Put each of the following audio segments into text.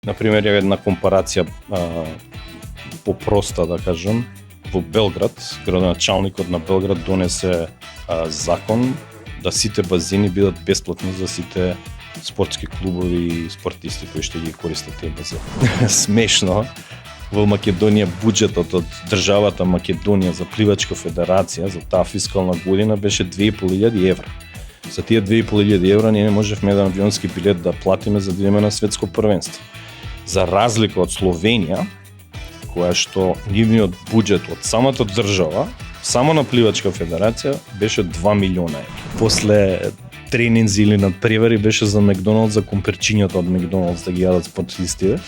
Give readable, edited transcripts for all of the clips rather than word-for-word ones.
Например, една компарација попроста да кажем, во Белград, градоначалникот на Белград донесе закон да сите базени бидат бесплатни за сите спортски клубови и спортисти кои што ги користат тие базени. Смешно. Во Македонија буџетот од државата Македонија за пливачка федерација за таа фискална година беше 2.500 евра. За тие 2.500 евра ние не можевме еден авионски билет да платиме за да идеме на светско првенство. За разлика од Словенија, која што нивниот буџет од самата држава, само на пливачка федерација беше 2 милиона евра. После тренинзи или надпревари беше за Макдоналдс, за комперчињата од Макдоналдс да ги јадат спортистите.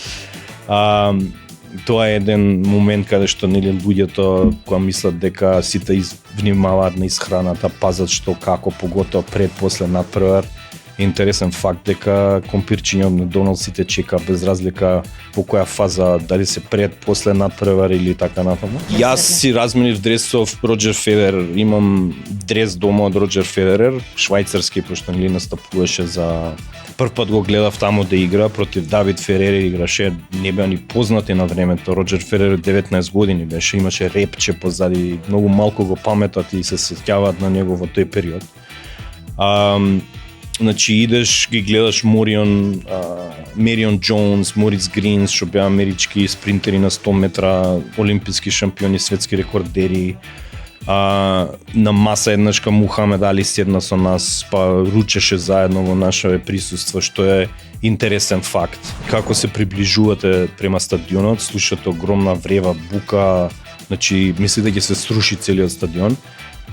Тоа е еден момент каде што нели луѓето кои мислат дека сите внимаваат на исхраната, пазат што како, поготоа пред после надпревар. Интересен факт дека компирчиња од Макдоналдс сите чека без разлика по која фаза, дали се пред, после надпревар или така натаму. Јас си разменив дресов Роџер Федерер, имам дрес дома од Роџер Федерер, швајцарски, пошто нели настапуваше за прв пат го гледав таму да игра против Давид Ферер, играше, не беа ни познати на времето. Роџер Федерер 19 години беше, имаше репче позади, многу малку го паметат и се сеќаваат на него во тој период. Значи идеш, ги гледаш Мерион Джонс, Морис Гринс, што беа амерички спринтери на 100 метра, олимписки шампиони, светски рекордери. На маса еднашка Мухамед Али седна со нас, па ручеше заедно во наше присуство, што е интересен факт. Како се приближувате према стадионот, слушате огромна врева, бука, значи мислите дека ќе се сруши целиот стадион.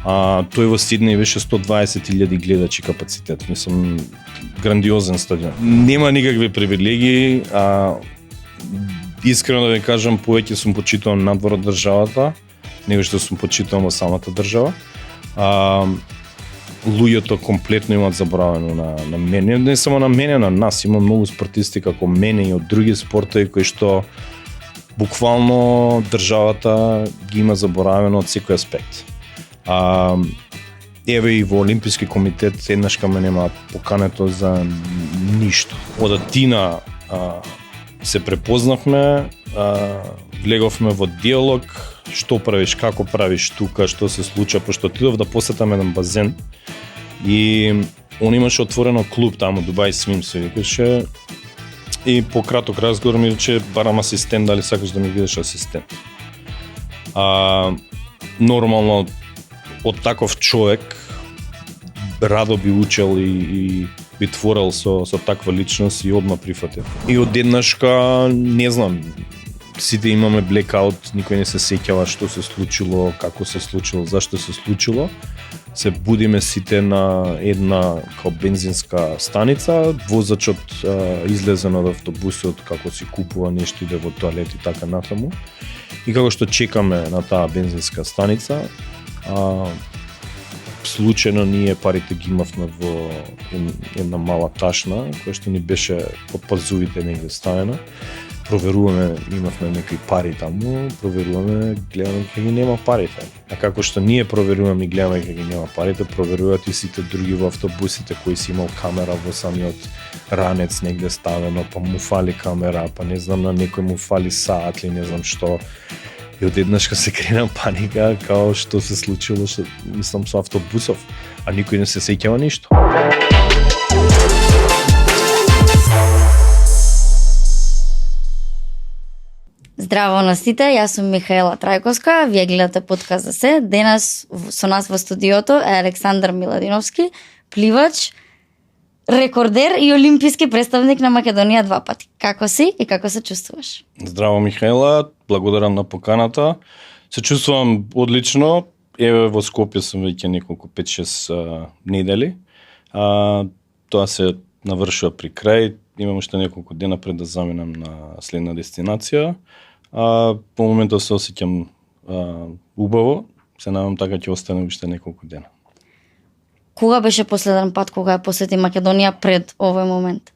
Тој во Сиднеј беше 120.000 гледачи капацитет, мислам, грандиозен стадион. Нема никакви привилегии, искрено да ви кажам, повеќе сум почитуван надвор од државата, него што сум почитуван во самата држава. Луѓето комплетно имаат заборавено на мене, не само на мене, на нас, има многу спортисти како мене и од други спортови кои што буквално државата ги има заборавено од секој аспект. Еве и во Олимписки комитет еднашка ме нема покането за ништо. Од Атина се препознавме, влеговме во диалог, што правиш, како правиш тука, што се случува, пошто отидов да посетам еден базен и он имаше отворено клуб таму, Дубај Свим се викаше, и по краток разговор ми рече, барам асистент, дали сакаш да ми бидеш асистент. Нормално од таков човек радо би учел и би творел со таква личност и одма прифатил. И одеднашка, не знам, сите имаме блекаут, никој не се сеќава што се случило, како се случило, зашто се случило. Се будиме сите на една као бензинска станица, возачот излезе од автобусот како си купува нешто, иде во тоалет и така натаму. И како што чекаме на таа бензинска станица, случајно ние парите ги имавме во една мала ташна, која што ни беше под пазувите негде ставена. Проверуваме, имавме некои пари таму, проверуваме, гледаме дека ги нема парите. А како што ние проверуваме и гледаме дека ги нема парите, проверуваат и сите други во автобусите кои си имал камера во самиот ранец негде ставено, па му фали камера, па не знам на некој му фали саат или не знам што. И одеднашка се крена паника, као што се случило, што, мислам, со автобусов, а никој не се сеќава ништо. Здраво на сите, јас сум Михаела Трајковска, вие гледате подкаст за се. Денес со нас во студиото е Александар Миладиновски, пливач, рекордер и олимписки представник на Македонија 2 пати. Како си и како се чувствуваш? Здраво, Михаела, благодарам на поканата. Се чувствувам одлично. Еве во Скопје сум веќе неколку 5-6 недели. Тоа се навршува при крај. Имам уште неколку дена пред да заминам на следна дестинација. По моментот се осеќам убаво. Се надевам така ќе остане уште неколку дена. Кога беше последен пат кога ја посети Македонија пред овој момент?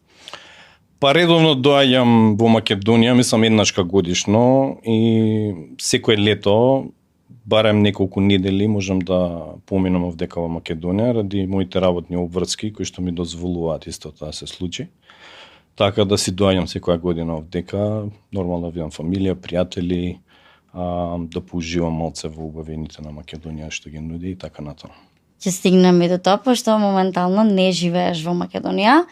Па редовно доаѓам во Македонија, мислам еднашка годишно и секој лето, барем неколку недели, можам да поминам овдека во Македонија ради моите работни обврски кои што ми дозволуваат исто тоа се случи. така да си доаѓам секоја година овдека, нормално да видам фамилија, пријатели, да поуживам малце во убавините на Македонија што ги нуди и така натаму. Ќе стигнеме до тоа, пошто моментално не живееш во Македонија.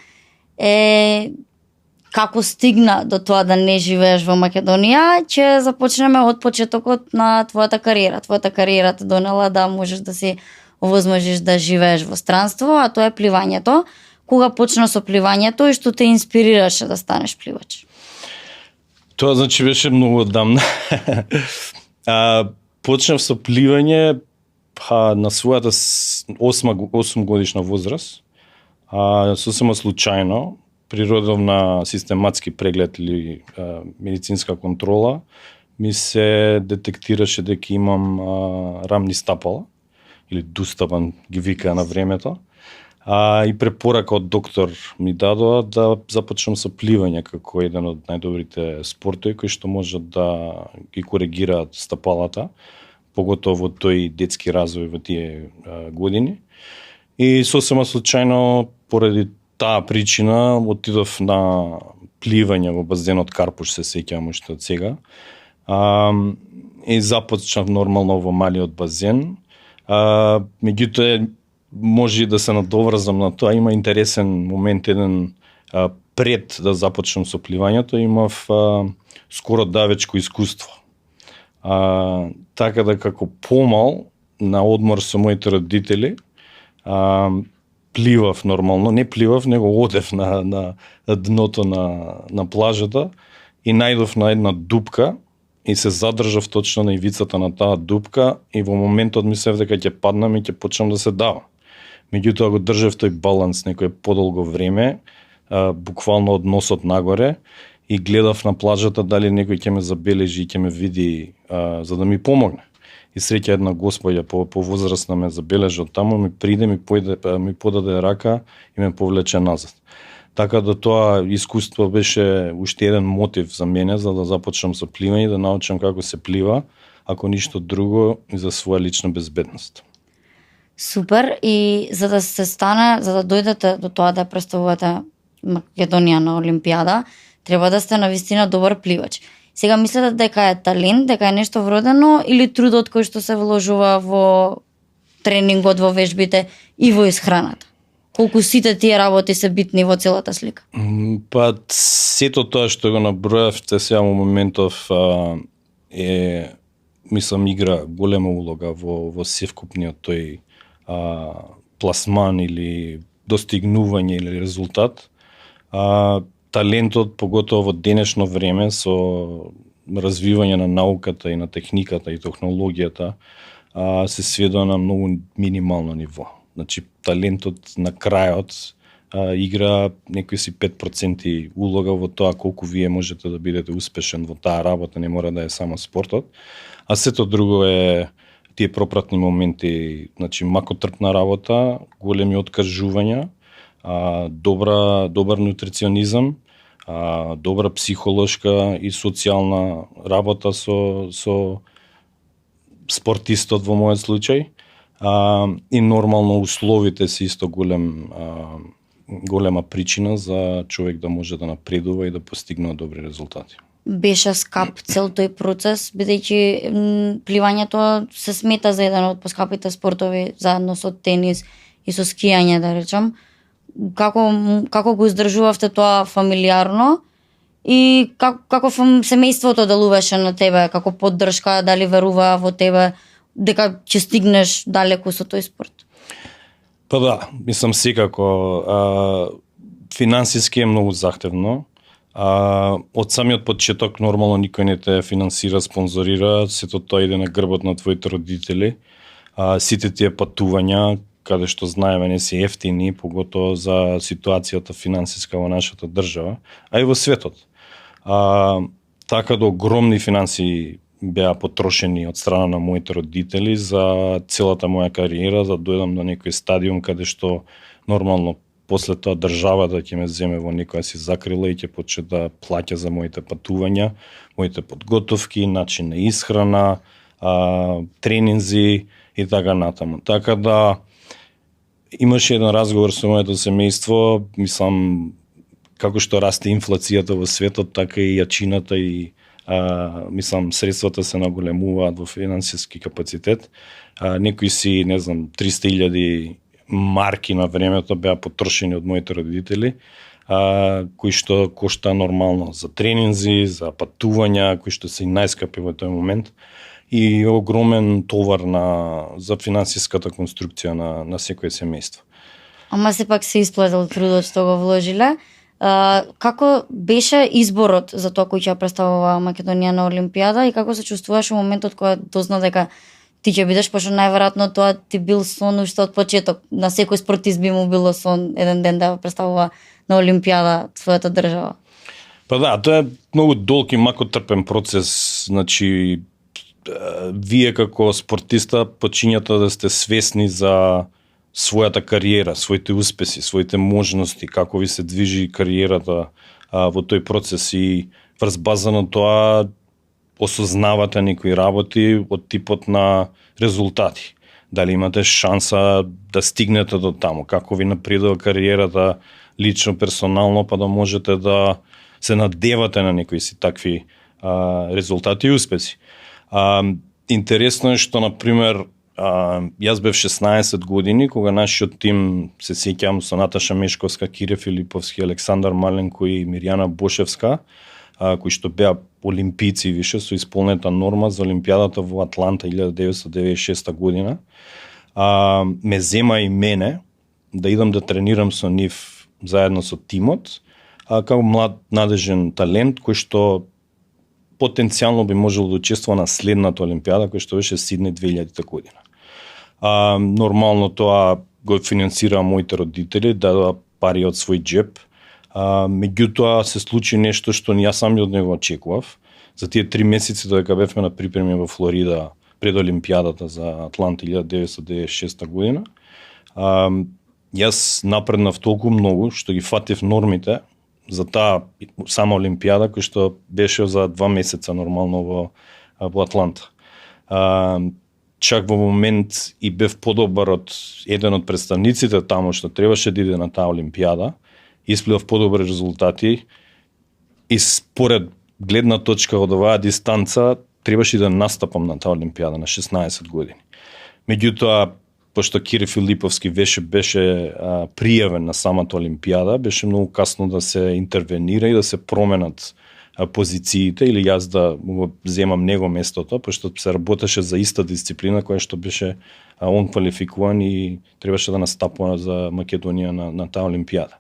Како стигна до тоа да не живееш во Македонија, ќе започнеме од почетокот на твојата кариера. Твојата кариера те донела да можеш да си овозможиш да живееш во странство, а тоа е пливањето. Кога почна со пливањето и што те инспирираше да станеш пливач? Тоа значи беше многу одамна. Почнав со пливање на својата 8 годишна возраст. Сосема случајно, природов на систематски преглед или медицинска контрола, ми се детектираше дека имам рамни стапала, или дустапан ги вика на времето. И препорака од доктор ми дадоа да започнам со пливање како еден од најдобрите спортови кои што можат да ги коригираат стапалата, поготово во тој детски развој во тие години. И сосема случајно, поради таа причина, отидов на пливање во базенот Карпуш, се сеќавам уште од сега. И започнав нормално во малиот базен. Меѓутоа, може да се надоврзам на тоа, има интересен момент еден пред да започнам со пливањето, имав скоро давечко искуство. Така да како помал на одмор со моите родители, пливав нормално, не пливав, него одев на дното на плажата и најдов на една дупка и се задржав точно на ивицата на таа дупка и во моментот мислев дека ќе паднам и ќе почнам да се давам. Меѓутоа го држав тој баланс некој подолго време, буквално од носот нагоре, и гледав на плажата дали некој ќе ме забележи и ќе ме види за да ми помогне. И среќа една господја повозрастна ме забележи од таму, ми приде, ми подаде рака и ме повлече назад. Така да тоа искуство беше уште еден мотив за мене за да започнам со пливање, да научам како се плива, ако ништо друго и за своја лична безбедност. Супер, и за да дојдете до тоа да представувате Македонија на Олимпијада, треба да сте навистина добар пливач. Сега мислите дека е талент, дека е нешто вродено или трудот кој што се вложува во тренингот, во вежбите и во исхраната? Колку сите тие работи се битни во целата слика? Па сето тоа што го набројавте сега во моментов мислам игра голема улога во севкупниот тој пласман или достигнување или резултат. Талентот, поготово во денешно време, со развивање на науката и на техниката и технологијата, се сведува на многу минимално ниво. Значи, талентот на крајот игра некои си 5% улога во тоа колку вие можете да бидете успешен во таа работа, не мора да е само спортот. А сето друго е тие пропратни моменти, значи макотрпна работа, големи откажувања, добар нутриционизам, добра психолошка и социјална работа со спортистот во мојот случај, и нормално условите се исто голема причина за човек да може да напредува и да постигне добри резултати. Беше скап цел тој процес, бидејќи пливањето се смета за еден од поскапите спортови, заедно со тенис и со скијање, да речам. Како го издржувавте тоа фамилиарно и како семејството делуваше на тебе, како поддршка, дали верува во тебе дека ќе стигнеш далеку со тој спорт? Па да, мислам секако. Финансиски е многу захтевно. Од самиот почеток нормално никој не те финансира, спонзорира, сето тоа иде на грбот на твоите родители. Сите тие патувања, каде што знаеме не се ефтини, поготово за ситуацијата финансиска во нашата држава, а и во светот. Така да огромни финанси беа потрошени од страна на моите родители за целата моја кариера, за да дојдам до некој стадиум каде што нормално после тоа државата ќе ме земе во некоја си закрила и ќе почне да плаќа за моите патувања, моите подготовки, начин на исхрана, тренинзи и така натаму. Така да имаше еден разговор со моето семејство, мислам како што расте инфлацијата во светот, така и јачината и мислам средствата се наголемуваат во финансиски капацитет. Некои си, не знам, 300.000 марки на времето беа потрошени од моите родители, кои што кошта нормално за тренинзи, за патувања, кои што се и најскапи во тој момент, и огромен товар за финансиската конструкција на секое семејство. Ама сепак се исплатил трудот што го вложиле. Како беше изборот за тоа кој ќе представува Македонија на Олимпијада и како се чувствуваш во моментот кога дозна дека ти ќе бидеш, пошто најверојатно тоа ти бил сон уште од почеток. На секој спортист би му било сон еден ден да представува на Олимпијада својата држава. Па да, тоа е многу долг и макотрпен процес. Значи, вие како спортиста почињате да сте свесни за својата кариера, своите успеси, своите можности, како ви се движи кариерата во тој процес и врз база на тоа осознавате некои работи од типот на резултати. Дали имате шанса да стигнете до таму, како ви напредува кариерата лично, персонално, па да можете да се надевате на некои си такви резултати и успеси. Интересно е што, например, јас бев 16 години, кога нашиот тим, се сеќавам, со Наташа Мешковска, Кире Филиповски, Александар Маленко и Мирјана Бошевска, кои што беа олимпици више со исполнета норма за Олимпијадата во Атланта 1996 година, ме зема и мене да идам да тренирам со нив заедно со тимот, како млад надежен талент кој што потенцијално би можел да учествува на следната Олимпијада, која што беше Сиднеј 2000 година. Нормално тоа го финансираа моите родители, дадоа пари од свој джеб. Меѓутоа се случи нешто што јас сам од него очекував. За тие 3 месеци додека бевме на припреми во Флорида пред Олимпијадата за Атланта 1996 година, јас напреднав толку многу што ги фатив нормите за таа сама Олимпијада, кој што беше за 2 месеца нормално во Атланта. Чак во момент и бев подобар од еден од представниците таму што требаше да иде на таа Олимпијада, испледав подобри резултати и според гледна точка од оваа дистанца требаше да настапам на таа Олимпијада на 16 години. Меѓутоа, пошто Кире Филиповски беше пријавен на самата Олимпијада, беше многу касно да се интервенира и да се променат позициите или јас да го земам него местото, пошто се работеше за иста дисциплина која што беше он квалификуван и требаше да настапува за Македонија на таа Олимпијада.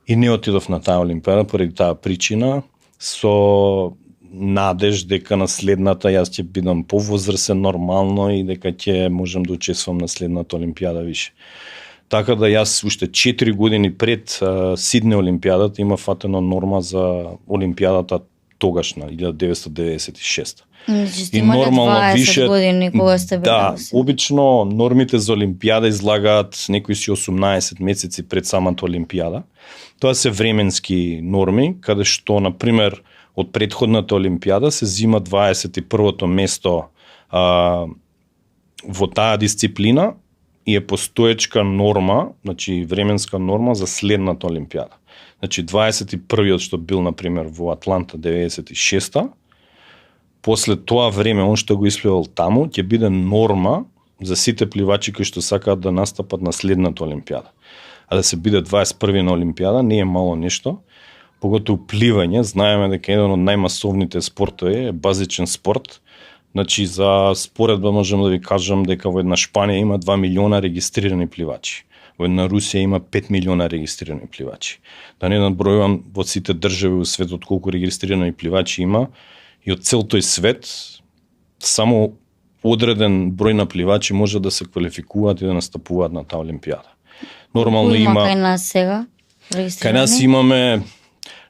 И не отидов на таа Олимпијада поради таа причина, со надеж дека на следната јас ќе бидам повозрасен нормално и дека ќе можам да учествувам на следната Олимпијада више. Така да јас уште 4 години пред Сиднеј Олимпијадата има фатено норма за Олимпијадата тогашна 1996. И нормално 20 више години кога сте били. Да, обично нормите за Олимпијада излагаат некои си 18 месеци пред самата Олимпијада. Тоа се временски норми, каде што, например, од претходната Олимпијада се зима 21-то место во таа дисциплина и е постоечка норма, значи временска норма за следната Олимпијада. Значи 21-иот што бил, например, во Атланта 96-та, после тоа време, он што го исплевал таму, ќе биде норма за сите пливачи кои што сакаат да настапат на следната Олимпијада. А да се биде 21 на Олимпијада не е мало нешто, поготово пливање, знаеме дека еден од најмасовните спортови е базичен спорт. Значи за споредба можам да ви кажам дека во една Шпанија има 2 милиона регистрирани пливачи. Во една Русија има 5 милиона регистрирани пливачи. Да не надбројувам во сите држави во светот колку регистрирани пливачи има и од цел тој свет само одреден број на пливачи може да се квалификуваат и да настапуваат на таа Олимпијада. Нормално има кај нас сега регистрирани? Кај нас имаме,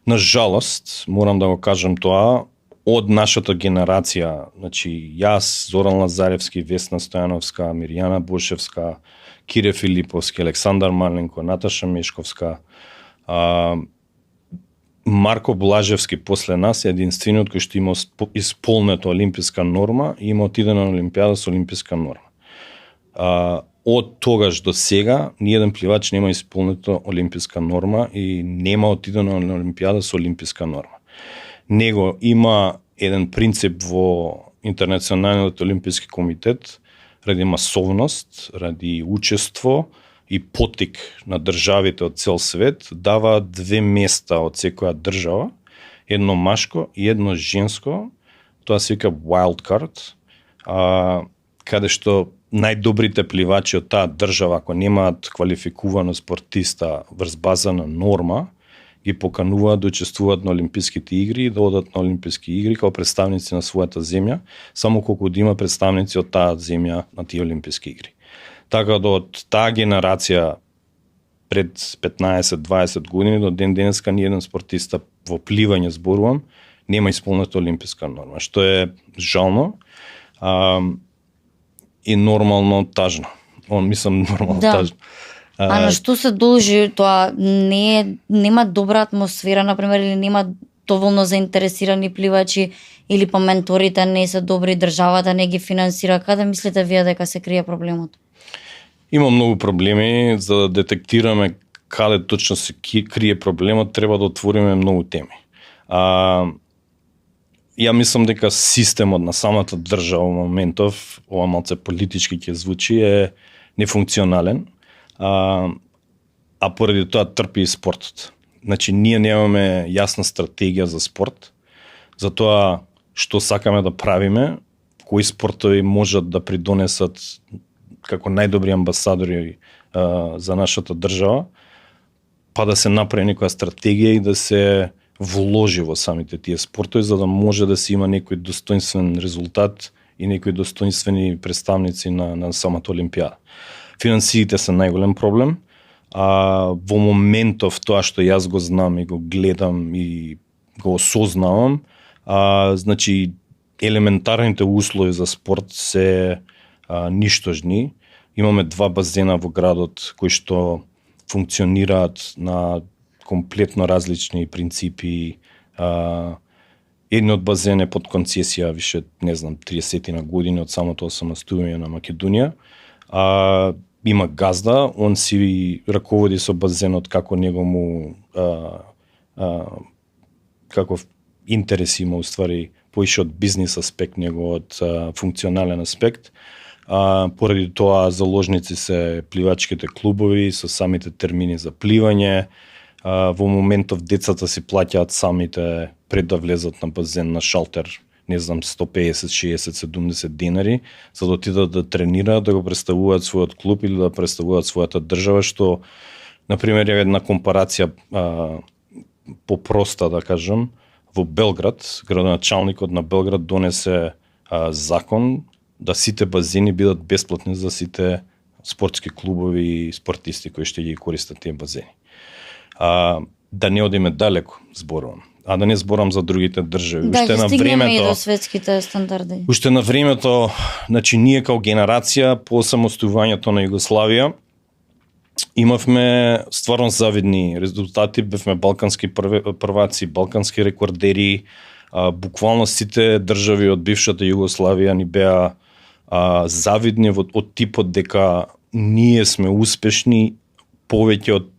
на жалост, морам да го кажам тоа, од нашата генерација, значи јас, Зоран Лазаревски, Весна Стојановска, Мирјана Бошевска, Кире Филиповски, Александар Маленко, Наташа Мешковска, Марко Блажевски после нас е единствениот кој што има исполнета олимписка норма и има отидена на Олимпијада со олимписка норма. од тогаш до сега ниеден пливач нема исполнета олимписка норма и нема отидено на олимпијада со олимписка норма. Него има еден принцип во Интернационалниот олимписки комитет ради масовност, ради учество и потик на државите од цел свет, дава 2 места од секоја држава, едно машко и едно женско, тоа се вика wild card, каде што најдобрите пливачи од таа држава, ако немаат квалификувано спортиста врз база на норма, ги покануваат да учествуваат на Олимписките игри и да одат на Олимписки игри као представници на својата земја, само колку да има представници од таа земја на тие Олимписки игри. Така да од таа генерација пред 15-20 години до ден денеска ниеден спортиста во пливање зборувам нема исполнета олимписка норма, што е жално и нормално тажно. Мислам нормално тажно. А на што се должи тоа? Нема добра атмосфера, например, или нема доволно заинтересирани пливачи, или па менторите не се добри, државата не ги финансира? Каде мислите вие дека се крие проблемот? Има многу проблеми. За да детектираме каде точно се крие проблемот, треба да отвориме многу теми. Ја мислам дека системот на самата држава во моментов, ова малце политички ќе звучи, е нефункционален, а поради тоа трпи и спортот. Значи, ние немаме јасна стратегија за спорт, за тоа што сакаме да правиме, кои спортови можат да придонесат како најдобри амбасадори за нашата држава, па да се направи некоја стратегија и да се вложи во самите тие спортови, за да може да се има некој достоинствен резултат и некои достоинствени представници на самата Олимпијада. Финансиите се најголем проблем, во моментов тоа што јас го знам и го гледам и го осознавам, значи елементарните услови за спорт се ништожни. Имаме 2 базена во градот кои што функционираат на комплетно различни принципи. Едниот базен е под концесија више, не знам, 30 на години од самото осамостување на Македонија. Има газда, он си раководи со базенот како него му каков интерес има уствари поише од бизнис аспект него од функционален аспект. Поради тоа заложници се пливачките клубови со самите термини за пливање. Во моментов децата си плаќаат самите пред да влезат на базен на шалтер, не знам, 150, 60, 70 денари, за да отидат да тренираат, да го представуваат својот клуб или да представуваат својата држава, што, например, е една компарација попроста, да кажам, во Белград, градоначалникот на Белград донесе закон да сите базени бидат бесплатни за сите спортски клубови и спортисти кои ще ги користат тие базени. Да не одиме далеко, зборувам. Да не зборам за другите држави. Да, ги стигнеме и до светските стандарди. Уште на времето, значи ние као генерација по самостојувањето на Југославија имавме стварно завидни резултати, бевме балкански прваци, балкански рекордери, буквално сите држави од бившата Југославија ни беа завидни од типот дека ние сме успешни повеќе од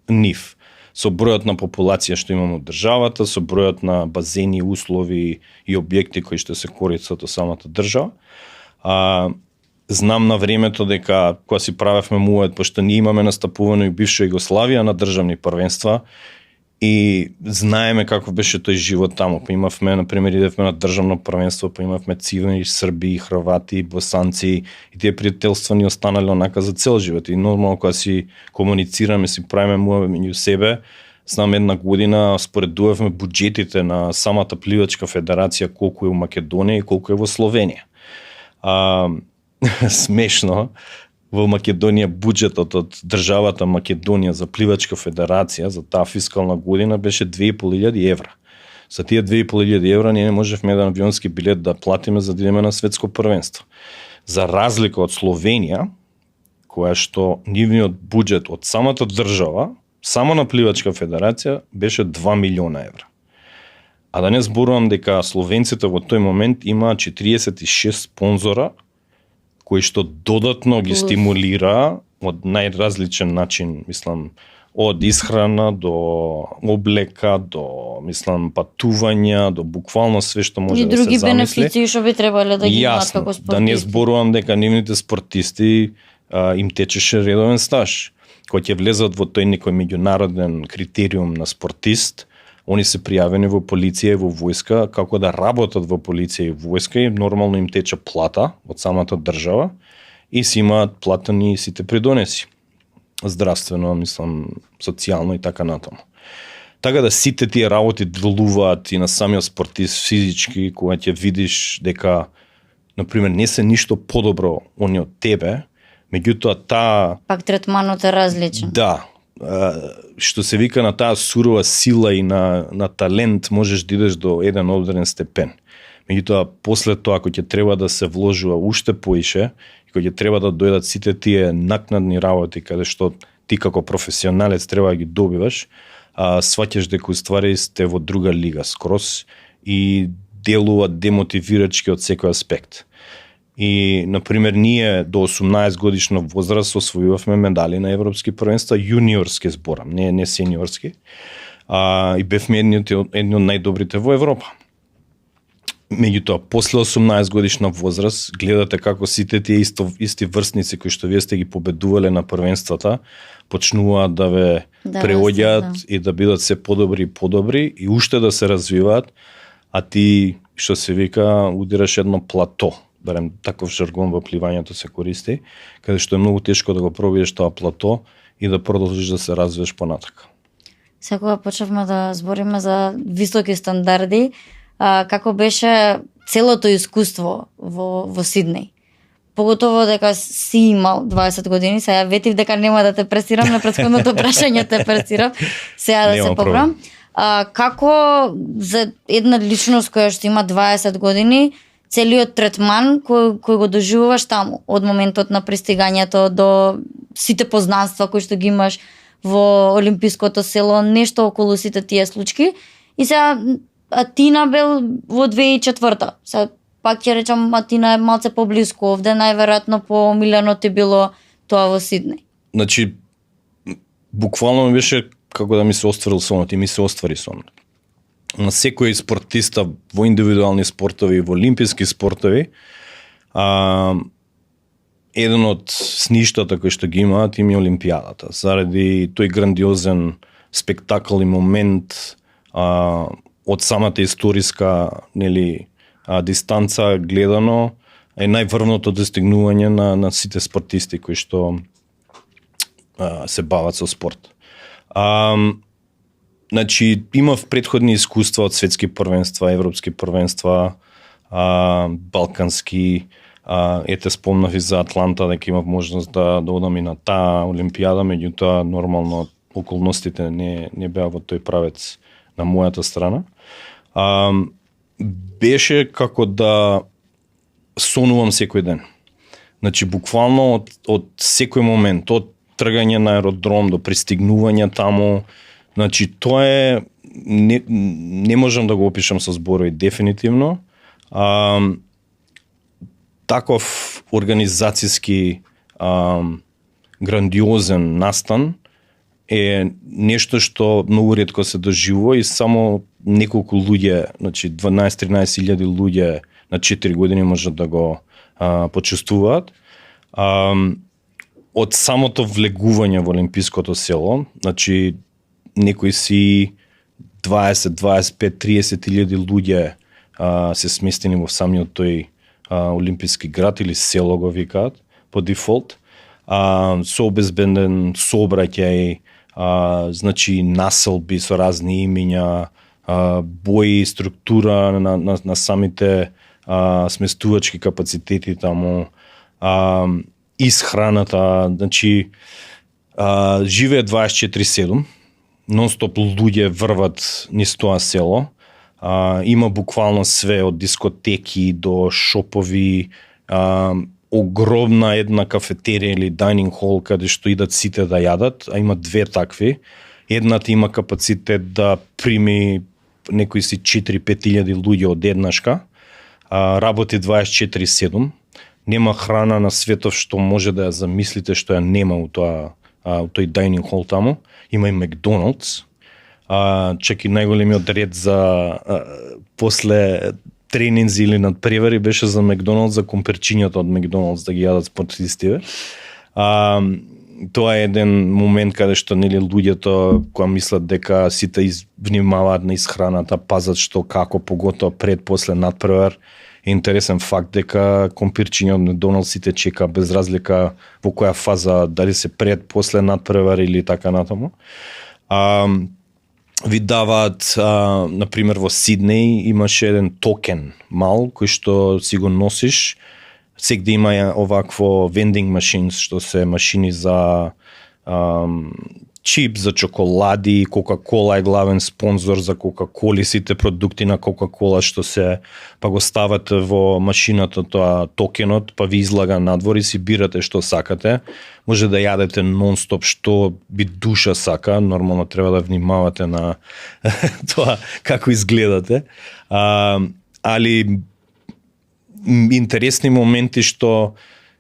нив. Со бројот на популација што имаме од државата, со бројот на базени, услови и објекти кои што се користат од самата држава. Знам на времето дека кога си правевме мует, пошто ние имаме настапувано и бивша Југославија на државни првенства и знаеме каков беше тој живот таму. Па имавме, например, идевме на државно првенство, па имавме цивени, срби, хрвати, босанци и тие пријателства ни останале онака за цел живот. И нормално кога си комуницираме, си правиме муаве меѓу себе, знам една година споредувавме буџетите на самата пливачка федерација колку е во Македонија и колку е во Словенија. Смешно, во Македонија буџетот од државата Македонија за пливачка федерација за таа фискална година беше 2500 евра. За тие 2500 евра ние не можевме еден авионски билет да платиме за да идеме на светско првенство. За разлика од Словенија, која што нивниот буџет од самата држава, само на пливачка федерација беше 2 милиона евра. А да не зборувам дека словенците во тој момент имаа 46 спонзора кој што додатно ги стимулира од најразличен начин, мислам, од исхрана до облека, до, мислам, патувања, до буквално све што може да се замисли. И други бенефиции што би требале да ги имаат како спортисти. Да не зборувам дека нивните спортисти им течеше редовен стаж. Кога ќе влезат во тој некој меѓународен критериум на спортист, они се пријавени во полиција и во војска, како да работат во полиција и војска и нормално им тече плата од самата држава и си имаат платени сите придонеси. Здравствено, мислам, социјално и така натаму. Така да сите тие работи делуваат и на самиот спортист физички, кога ќе видиш дека, например, не се ништо подобро они од тебе, меѓутоа пак третманот е различен. Да. Што се вика на таа сурова сила и на талент можеш да идеш до еден одреден степен. Меѓутоа, после тоа, кој ќе треба да се вложува уште поише, и кој ќе треба да дојдат сите тие накнадни работи, каде што ти како професионалец треба да ги добиваш, сваќаш дека уствари сте во друга лига скрос и делува демотивирачки од секој аспект. И, например, ние до 18 годишна возраст освојувавме медали на европски првенства, јуниорски зборам, не сениорски. И бевме едни од најдобрите во Европа. Меѓутоа, после 18 годишна возраст, гледате како сите тие исти врсници кои што вие сте ги победувале на првенствата, почнуваат да ве преоѓаат и да бидат се подобри и подобри и уште да се развиваат, а ти, што се вика, удираш едно плато. Барем таков жаргон во пливањето се користи, каде што е многу тешко да го пробиеш тоа плато и да продолжиш да се развиваш понатака. Сега почнавме да збориме за високи стандарди, како беше целото искуство во Сиднеј. Поготово дека си имал 20 години, сега ветив дека нема да те пресирам, на претходното прашање те пресирам, сега да се поправам. Како за една личност која што има 20 години, целиот третман кој го доживуваш таму, од моментот на пристигањето до сите познанства кои што ги имаш во Олимпиското село, нешто околу сите тие случаи. И сега Атина бил во 2004. Сега пак ќе речам, Атина е малце поблиску овде, најверојатно поомилено ти било тоа во Сиднеј. Значи, буквално ми беше како да ми се остварил сонот и ми се оствари сонот. На секој спортиста во индивидуални спортови и во олимписки спортови, еден од сништата кои што ги имаат им е Олимпијадата. Заради тој грандиозен спектакл и момент од самата историска дистанца гледано е најврвното достигнување на сите спортисти кои што се бават со спорт. Значи, имав предходни искуства од светски првенства, европски првенства, балкански, ете спомнав и за Атланта, дека имав можност да одам и на таа Олимпијада, меѓутоа нормално околностите не беа во тој правец на мојата страна. Беше како да сонувам секој ден. Значи, буквално од секој момент, од тргање на аеродром до пристигнување таму, значи, тоа е, не можам да го опишам со зборови дефинитивно. Таков организацијски грандиозен настан е нешто што многу ретко се доживува и само неколку луѓе, значи 12-13 илјади луѓе на 4 години можат да го почувствуваат. Од самото влегување во Олимпиското село, значи некои си 20, 25, 30 илјади луѓе се сместени во самиот тој олимписки град или село го викаат по дефолт, со обезбеден сообраќај, значи населби со разни имиња, бои, структура на самите сместувачки капацитети таму, исхраната, значи живее 24/7, нон-стоп луѓе врват низ тоа село. Има буквално све од дискотеки до шопови, огромна една кафетерија или дайнинг хол каде што идат сите да јадат, а има две такви. Едната има капацитет да прими некои си 4-5 илјади луѓе од еднашка, работи 24/7. нема храна на светов што може да ја замислите што ја нема у тој дайнинг хол таму. Има и Макдоналдс. Чак и најголемиот ред за после тренинзи или надпревари беше за Макдоналдс, за комперчињата од Макдоналдс да ги јадат спортистиве. Тоа е еден момент каде што нели луѓето кои мислат дека сите внимаваат на исхраната, пазат што како, поготоа пред после надпревар. Е интересен факт дека компирчиња од Макдоналдс сите чека без разлика во која фаза, дали се пред, после надпревар или така натаму. Ви даваат, например во Сиднеј имаше еден токен мал кој што си го носиш. Сегде има овакво vending machines, што се машини за чип, за чоколади, Кока-кола е главен спонзор за Кока-коли, сите продукти на Кока-кола што се, па го ставате во машината тоа токенот, па ви излага надвор и си бирате што сакате. Може да јадете нон-стоп што би душа сака, нормално треба да внимавате на тоа како изгледате. Али интересни моменти што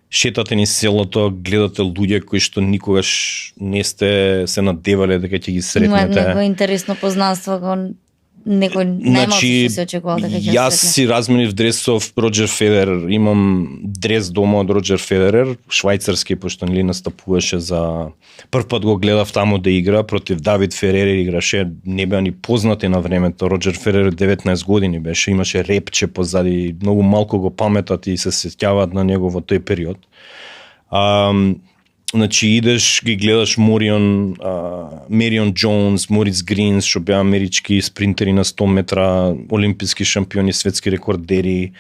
шетате низ селото, гледате луѓе кои што никогаш не сте се надевале дека ќе ги сретнете. Има некој интересно познанство кон некој најмалку што се очекувал дека ќе јас си разменив дресов Роџер Федерер, имам дрес дома од Роџер Федерер, швајцарски, пошто нели настапуваше за прв пат го гледав таму да игра против Давид Ферери, играше, не беа ни познати на времето. Роџер Федерер 19 години беше, имаше репче позади, многу малку го паметат и се сеќаваат на него во тој период. Значи идеш, ги гледаш Мерион Джонс, Морис Гринс, што беа амерички спринтери на 100 метра, олимписки шампиони, светски рекордери.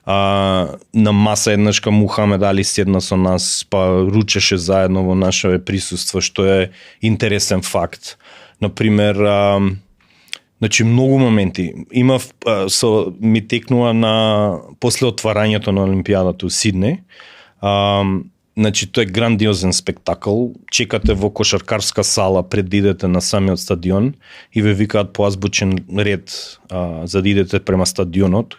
На маса еднашка Мухамед Али седна со нас, па ручеше заедно во наше присуство, што е интересен факт. Например, значи многу моменти. Имав ми текнува на после отварањето на Олимпијадата у Сиднеј. Значи, тоа е грандиозен спектакл. Чекате во кошаркарска сала пред да идете на самиот стадион и ве викаат по азбучен ред за да идете према стадионот.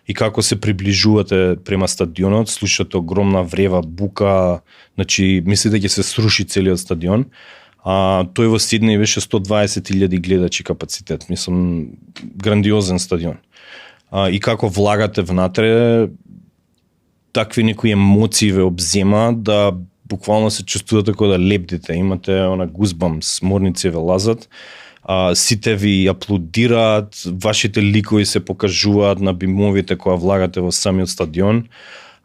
И како се приближувате према стадионот, слушате огромна врева, бука, значи мислите ќе се сруши целиот стадион. Тој во Сиднеј беше 120.000 гледачи капацитет. Мислам, грандиозен стадион. И како влагате внатре, такви некои емоции ве обзема да буквално се чувствувате како да лепдите. Имате она гузбамс, морници ве лазат, сите ви аплодираат, вашите ликови се покажуваат на бимовите која влагате во самиот стадион.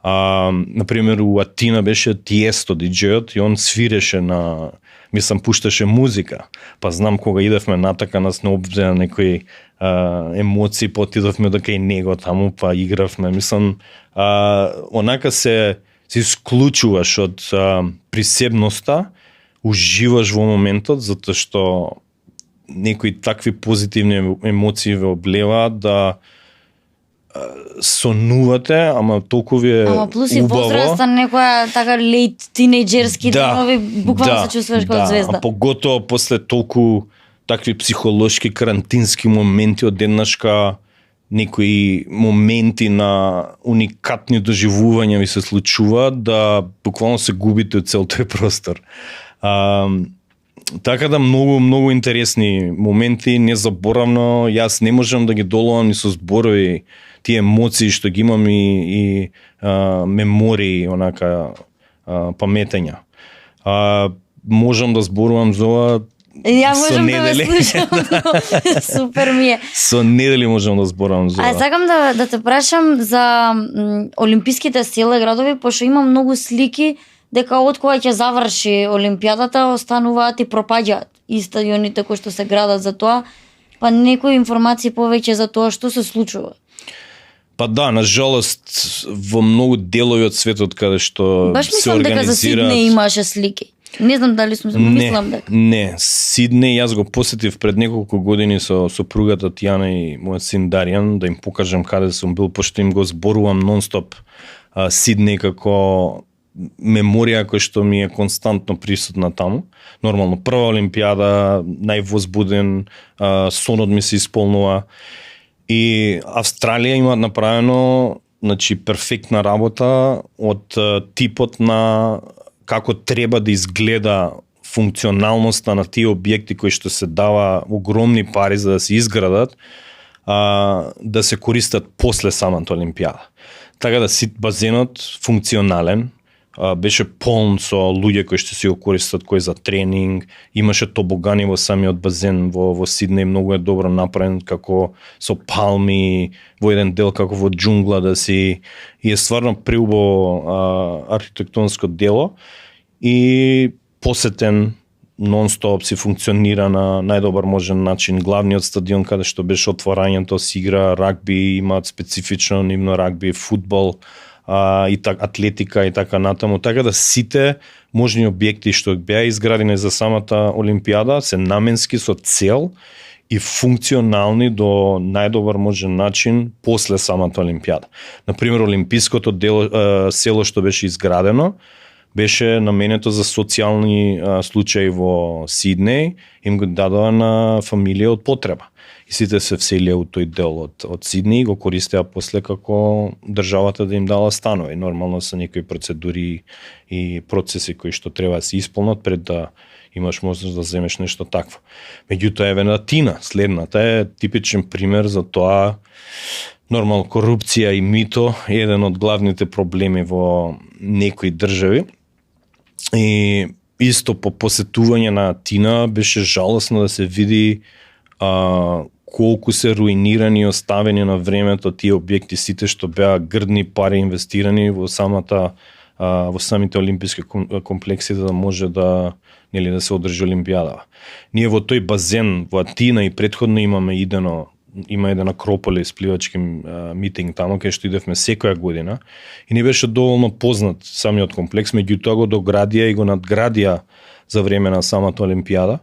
Например, у Атина беше Тиесто диџејот и он свиреше на, мислам, пушташе музика. Па знам кога идевме натака, нас не обзеа некои емоции, потидовме до кај него таму, па игравме. Мислам, онака се исклучуваш од присебноста, уживаш во моментот, затоа што некои такви позитивни емоции ве облеваат да сонувате, ама толку ви е убаво. Ама плюс и возраста, некоја така лейт тинејџерски денови, буквално се чувствуваш како звезда. А поготоа после толку такви психолошки карантински моменти, одеднашка некои моменти на уникатни доживувања ви се случуваат да буквално се губите од цел тој простор. Така да многу интересни моменти, незаборавно, јас не можам да ги доловам ни со зборови тие емоции што ги имам и мемории, онака паметења. Можам да зборувам за ова Ја можам да ве слушам, супер ми е. Со недели можам да зборувам за ова. Сакам да те прашам за олимписките села градови, пошто има многу слики дека од кога ќе заврши Олимпијадата остануваат и пропаѓаат и стадионите кои што се градат за тоа, па некои информации повеќе за тоа што се случува. Па да, на жалост во многу делови од светот каде што баш се мислам дека за организираат. Сиднеј имаше слики. Не знам дали сум мислам дека. Не, Сиднеј јас го посетив пред неколку години со сопругата Тијана и мојот син Даријан да им покажам каде сум бил, пошто им го зборувам нон-стоп Сиднеј како меморија која што ми е константно присутна таму. Нормално, прва Олимпијада, највозбуден, сонот ми се исполнува. И Австралија има направено значи перфектна работа од типот на како треба да изгледа функционалноста на тие објекти кои што се дава огромни пари за да се изградат, да се користат после самата Олимпијада. Така да базенот функционален, беше полн со луѓе кои што си го користат кои за тренинг, имаше тобогани во самиот базен во Сиднеј, многу е добро направен како со палми, во еден дел како во џунгла да си, и е стварно преубаво архитектонско дело и посетен нон-стоп, си функционира на најдобар можен начин. Главниот стадион каде што беше отворањето се игра рагби, имаат специфично нивно рагби, фудбал, и атлетика и така натаму, така да сите можни објекти што беа изградени за самата Олимпијада се наменски со цел и функционални до најдобар можен начин после самата Олимпијада. Например, олимпиското село што беше изградено беше наменето за социјални случаи во Сиднеј, им го дадоа на фамилија од потреба. И сите се вселија у тој дел од Сиднеј и го користеа после како државата да им дала станови. Нормално се некои процедури и процеси кои што треба да се исполнат пред да имаш можност да земеш нешто такво. Меѓутоа еве на Тина, следната е типичен пример за тоа. Нормално корупција и мито е еден од главните проблеми во некои држави. И исто по посетување на Тина беше жалосно да се види колку се руинирани и оставени на времето тие објекти, сите што беа грдни пари инвестирани во самите олимписки комплекси за да може да се одржи Олимпијада. Ние во тој базен во Атина и претходно има еден Акрополис, пливачки митинг тамо, кај што идевме секоја година и не беше доволно познат самиот комплекс, меѓутоа го доградија и го надградија за време на самата Олимпијада.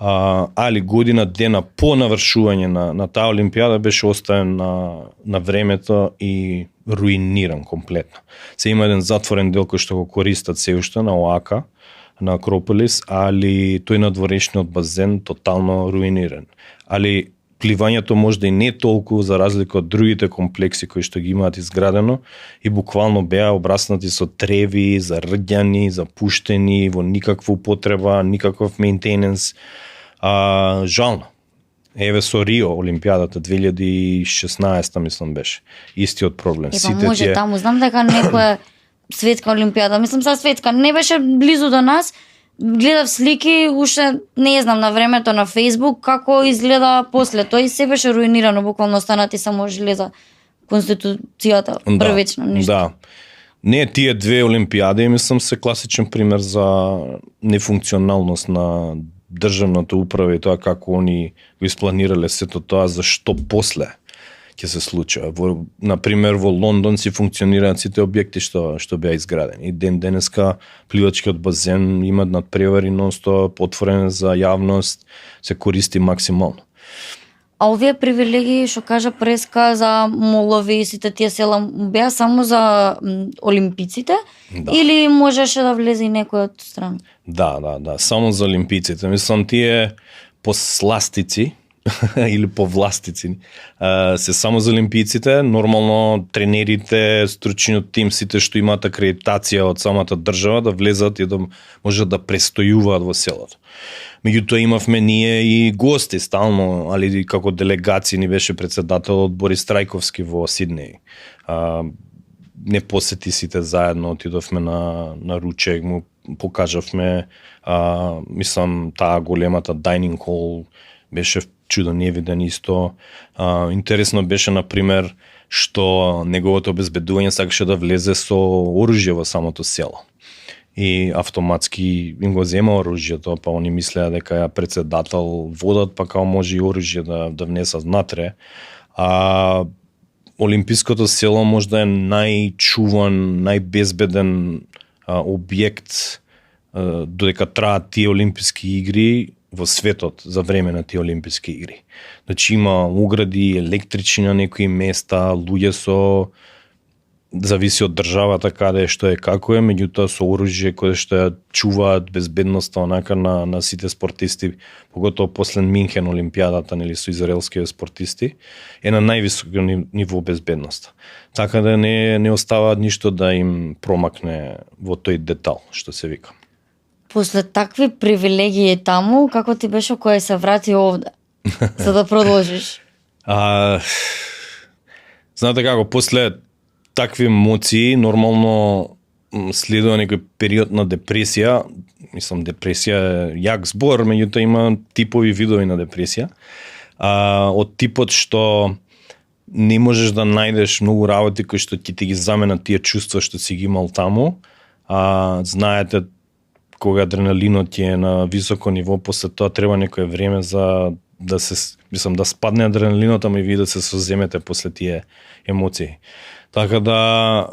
Али година дена по навршување на таа Олимпијада беше оставен на времето и руиниран комплетно. Се има еден затворен дел кој што го користат се уште на Оака, на Акрополис, али тој надворешниот базен тотално руиниран. Али пливањето можда и не толку за разлика од другите комплекси кои што ги имаат изградено и буквално беа обраснати со треви, зарѓани, запуштени, во никаква употреба, никаков мејнтененс. Жално. Еве со Рио Олимпијадата 2016 мислам беше. Истиот проблем. Може таму, знам дека некоја светска Олимпијада, мислам са светска, не беше близу до нас. Гледав слики, уште не знам на времето на Facebook како изгледа после тој, се беше руинирано, буквално останати само железа, конституцијата, првично ништо. Да. Не, тие две Олимпијади мислам се класичен пример за нефункционалност на државната управа и тоа како они го испланирале сето тоа, зашто после ќе се случува. Например, во Лондон си функционираат сите објекти што беа изградени. И денеска пливачкиот базен има надпревари нон-стоп, отворен за јавност, се користи максимално. А овие привилегии што кажа Преска за молови и сите тие села беа само за олимпиците, да, или можеше да влезе и некој од страна? Да, само за олимпиците. Мислам тие посластици или повластици се само за олимпиците. Нормално тренерите, стручниот тим, сите што имаат акредитација од самата држава да влезат и да можат да престојуваат во селото. Меѓутоа имавме ние и гости стално, али како делегации ни беше председателот Борис Трајковски во Сиднеј. Не посети сите заедно, отидовме на ручек, му покажавме, мислам, таа големата dining hall беше чудо невиден исто. Интересно беше, например, што неговото обезбедување сакаше да влезе со оружје во самото село. И автоматски им го зема оружјето, па они мислеа дека ја председател водат, па као може и оружје да внесат внатре. Олимпиското село можда е најчуван, најбезбеден објект додека траат тие олимписки игри во светот за време на тие олимписки игри. Значи има огради, електрични на некои места, луѓе со зависи од државата каде што е како е, меѓутоа со оружје кое што ја чуваат безбедноста онака на сите спортисти, поготово после Минхен олимпијадата, нели, со израелските спортисти, е на највисоко ниво безбедност. Така да не остава ништо да им промакне во тој детал, што се вика. После такви привилегии таму, како ти беше кој се врати овде? За да продолжиш. Знаете како, после такви емоции, нормално следува некој период на депресија. Мислам, депресија е јак збор, меѓутоа има типови видови на депресија. Од типот што не можеш да најдеш многу работи кои што ти ги заменат тие чувства што си ги имал таму. Знаете, кога адреналинот ти е на високо ниво, после тоа треба некое време за да се, мислам, да спадне адреналинот, ама и вие да се соземете после тие емоции. Така да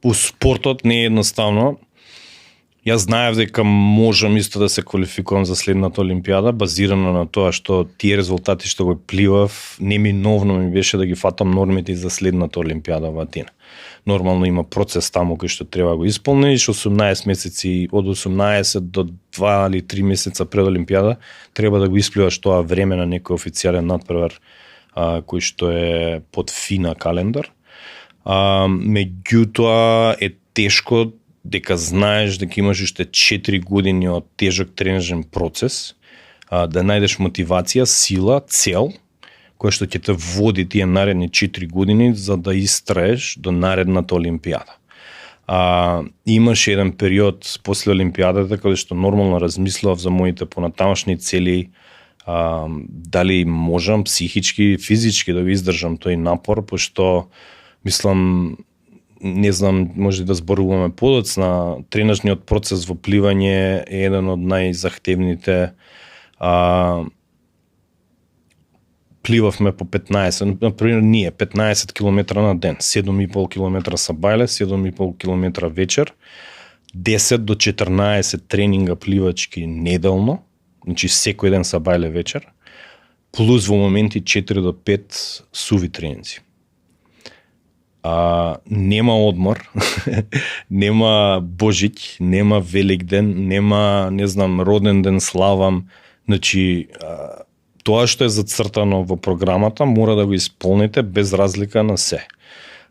у спортот не е едноставно. Јас знаев дека можам исто да се квалификувам за следната олимпијада, базирано на тоа што тие резултати што го пливав, неминовно ми беше да ги фатам нормите за следната олимпијада во Атина. Нормално има процес таму кој што треба да го исполниш, 18 месеци, од 18 до 2 или 3 месеца пред олимпијада треба да го испливаш тоа време на некој официјален надпревар кој што е под FINA календар. Меѓутоа е тешко дека знаеш дека имаш уште 4 години од тежок тренажен процес, да најдеш мотивација, сила, цел, која што ќе те води тие наредни 4 години за да истраеш до наредната олимпијада. Имаше еден период после олимпијадата каде што нормално размислував за моите понатамошни цели, дали можам психички, физички да го издржам тој напор, пошто мислам, не знам, може да зборуваме подоцна, тренажниот процес во пливање е еден од најзахтевните. Пливавме по 15, например, ние 15 км на ден, 7,5 км са бајле, 7,5 км вечер, 10 до 14 тренинга пливачки неделно, значи секој ден са бајле вечер, плюс во моменти 4 до 5 суви тренинзи. Нема одмор, нема Божиќ, нема Великден, нема, не знам, роден ден славам. Значи, тоа што е зацртано во програмата мора да го исполните без разлика на се.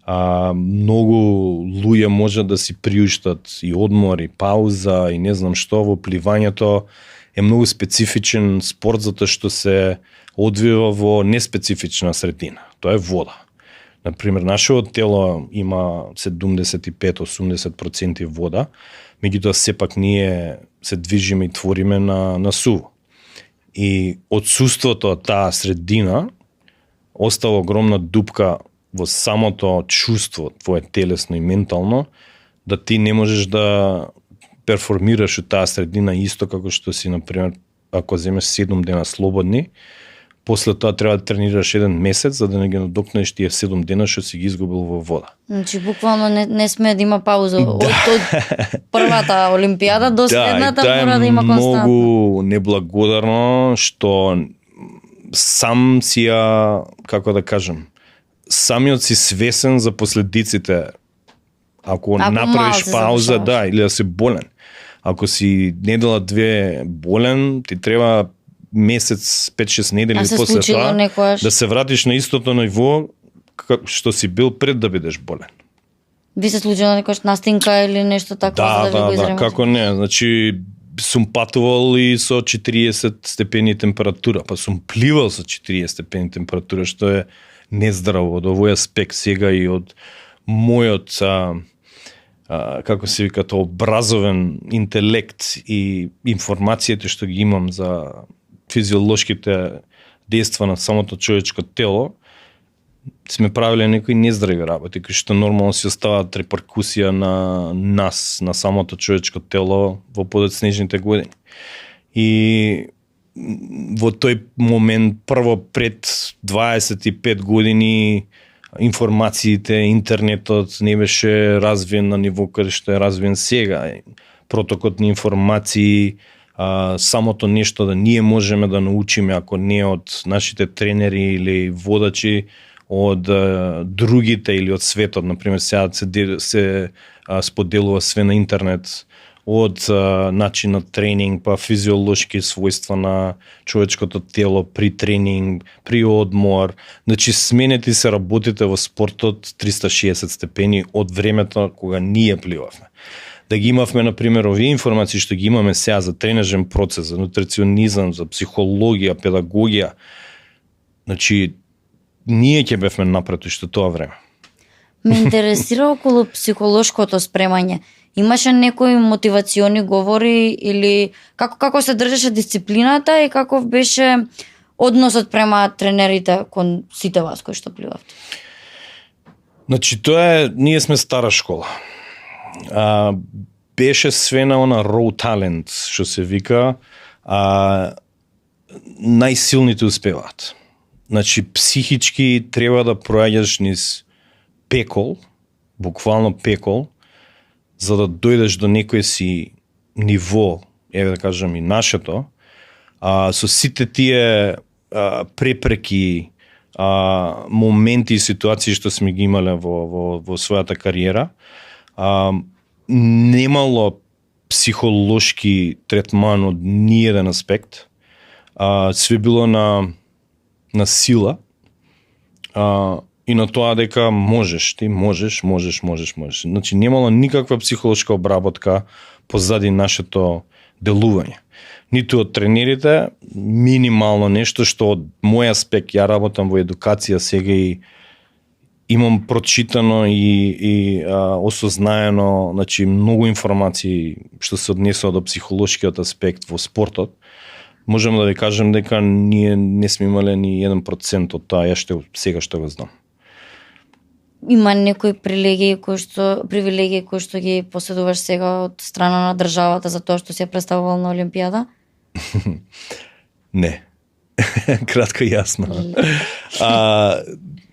Многу луѓе може да си приуштат и одмор, и пауза, и не знам што. Во пливањето е многу специфичен спорт затоа што се одвива во неспецифична средина. Тоа е вода. Например, нашето тело има 75-80% вода, меѓутоа сепак ние се движиме и твориме на суво. И отсуството од таа средина остава огромна дупка во самото чувство твое телесно и ментално, да ти не можеш да перформираш од таа средина исто како што си, например, ако земеш 7 дена слободни, после тоа треба да тренираш 1 месец за да не ги надокнеш тие 7 дена што си ги изгубил во вода. Значи буквално не сме да има пауза од првата олимпијада до следната, мора да има константно. Многу неблагодарно што сам си ја, како да кажам, самиот си свесен за последиците ако направиш пауза, или да си болен. Ако си недела 2 болен, ти треба месец, 5-6 недели после тоа да се вратиш на истото ниво што си бил пред да бидеш болен. Ви се случило некојаш настинка или нешто такво за да ви го изремете? Да, како не, значи сум патувал и со 40 степени температура, па сум пливал со 40 степени температура, што е нездраво од овој аспект сега и од мојот како се вика тоа, образовен интелект и информацијата што ги имам за физиолошките дејства на самото човечко тело, сме правиле некои нездрави работи, кои што нормално си оставаат реперкусија на нас, на самото човечко тело во подоцнежните години. И во тој момент, прво пред 25 години, информациите, интернетот не беше развиен на ниво каде што е развиен сега. Протокот на информации, самото нешто да ние можеме да научиме, ако не од нашите тренери или водачи, од другите или од светот, например, сега се споделува све на интернет, од начин на тренинг, па физиолошки својства на човечкото тело при тренинг, при одмор. Значи, сменети се работите во спортот 360 степени од времето кога ние пливавме. Да ги имавме, например, овие информации што ги имаме сега за тренажен процес, за нутриционизам, за психологија, педагогија, значи, ние ќе бевме напред уште тоа време. Ме интересира околу психолошкото спремање. Имаше некои мотивациони говори или како се држеше дисциплината и каков беше односот према тренерите кон сите вас кои што пливавте? Значи, ние сме стара школа. Беше све на она raw talent, што се вика, најсилните успеваат. Значи, психички треба да проаѓаш низ пекол, буквално пекол, за да дојдеш до некој си ниво, еве да кажам и нашето, со сите тие препреки, моменти и ситуации што сме ги имале во својата кариера, немало психолошки третман од ниеден аспект. Све било на сила и на тоа дека ти можеш. Значи, немало никаква психолошка обработка позади нашето делување. Ниту од тренерите, минимално нешто што од мој аспект, ја работам во едукација сега и имам прочитано и осознаено, значи, многу информации што се однесува до психолошкиот аспект во спортот. Можам да ви кажем дека ние не сме имале ни 1% од тоа, сега што го знам. Има некои привилегии кои што ги поседуваш сега од страна на државата за тоа што се представувал на Олимпијада? Не. Кратко и јасно.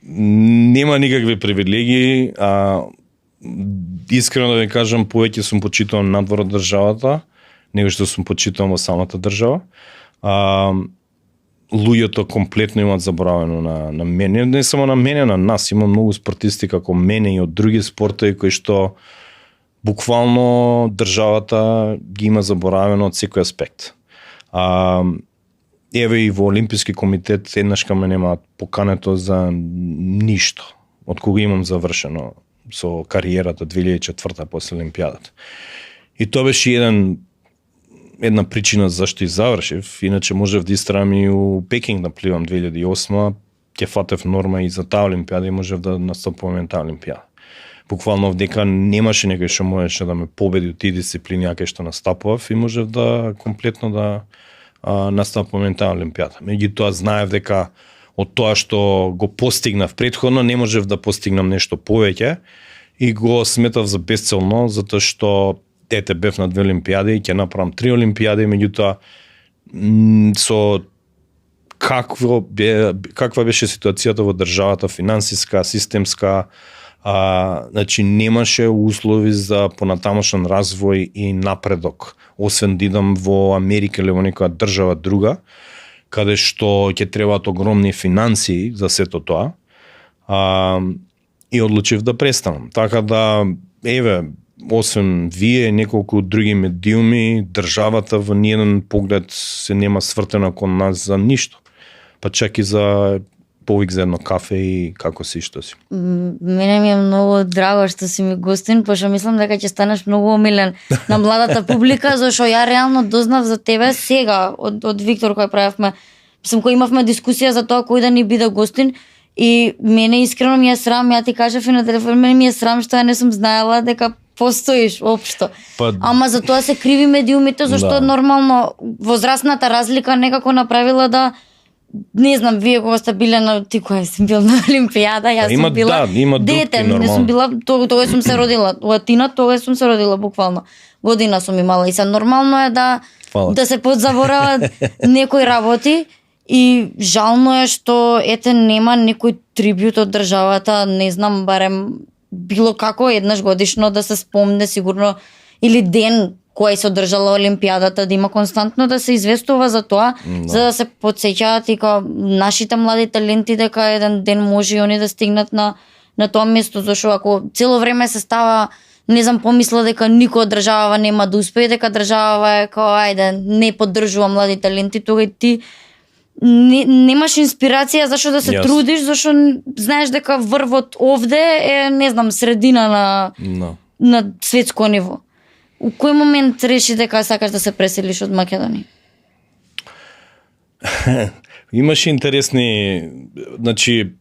Нема никакви привилегии. Искрено да ви кажам, повеќе сум почитуван надвор од државата, него што сум почитуван во самата држава. Луѓето комплетно имаат заборавено на мене, не само на мене, на нас. Има многу спортисти како мене и од други спортови кои што буквално државата ги има заборавено од секој аспект. Еве и во Олимписки комитет еднаш ка ме немаат покането за ништо, од кога имам завршено со кариерата 2004 после Олимпијадата. И тоа беше една причина зашто и завршив, иначе можев да истрам и у Пекинг да пливам 2008, ќе фатев норма и за таа Олимпијада и можев да настапувам на таа Олимпијада. Буквално дека немаше некој што можеше да ме победи од тие дисциплини кај што настапував и можев да комплетно да настапувам на таа Олимпијада. Меѓутоа знаев дека од тоа што го постигнав претходно не можев да постигнам нешто повеќе и го сметав за бесцелно затоа што бев на 2 Олимпијади и ќе направам 3 Олимпијади, меѓутоа со каква беше ситуацијата во државата, финансиска, системска, значи немаше услови за понатамошен развој и напредок, освен да идам во Америка или во некоја држава друга, каде што ќе требаат огромни финансии за сето тоа, и одлучив да престанам. Така да, еве, освен вие, неколку други медиуми, државата во ниеден поглед се нема свртена кон нас за ништо. Па чак и за повик за едно кафе и како си што си. Мене ми е многу драго што си ми гостин, пошто мислам дека ќе станеш многу омилен на младата публика, зашто ја реално дознав за тебе сега од Виктор кој правевме, кој имавме дискусија за тоа кој да ни биде гостин. И мене искрено ми е срам, ја ти кажав и на телефон, мене ми е срам што ја не сум знаела дека постоиш општо. Ама за тоа се криви медиумите, зашто нормално возрастната разлика некако направила да, не знам, вие кога сте биле на, ти која си бил на Олимпијада, јас сум била дете, не сум била, тогаш сум се родила, Латина, тогаш сум се родила буквално. Година сум имала и се нормално е да се подзаборават некои работи. И жално е што нема некој трибют од државата, не знам, барем било како еднаш годишно да се спомне сигурно, или ден која се одржала Олимпијадата, да има константно да се известува за тоа, за да се потсеќаат и као нашите млади таленти дека еден ден може и они да стигнат на тоа место, зашто ако цело време се става, не знам, помисла дека никоја држава нема да успее, дека држава е као ајде не поддржува млади таленти, тога и ти немаш инспирација зашто да се трудиш, зашто знаеш дека врвот овде е, не знам, средина на светско ниво. У кој момент реши дека сакаш да се преселиш од Македонија? Имаше интересни, значи,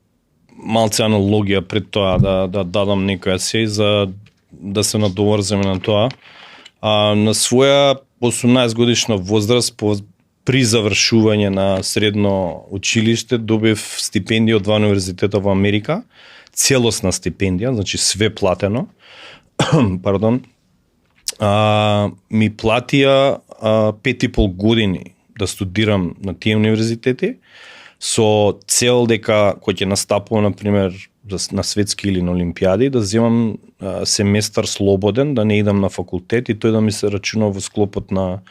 малце аналогија пред тоа да дадам некоја сеј за да се надоврземе на тоа. На своја 18 годишна возраст при завршување на средно училиште добив стипендија од два универзитета во Америка, целосна стипендија, значи све платено. Пардон. Ми платија 5,5 години да студирам на тие универзитети со цел дека кој ќе настапувам, например, на светски или на олимпијади, да земам семестар слободен, да не идам на факултет и тој да ми се рачунува во склопот на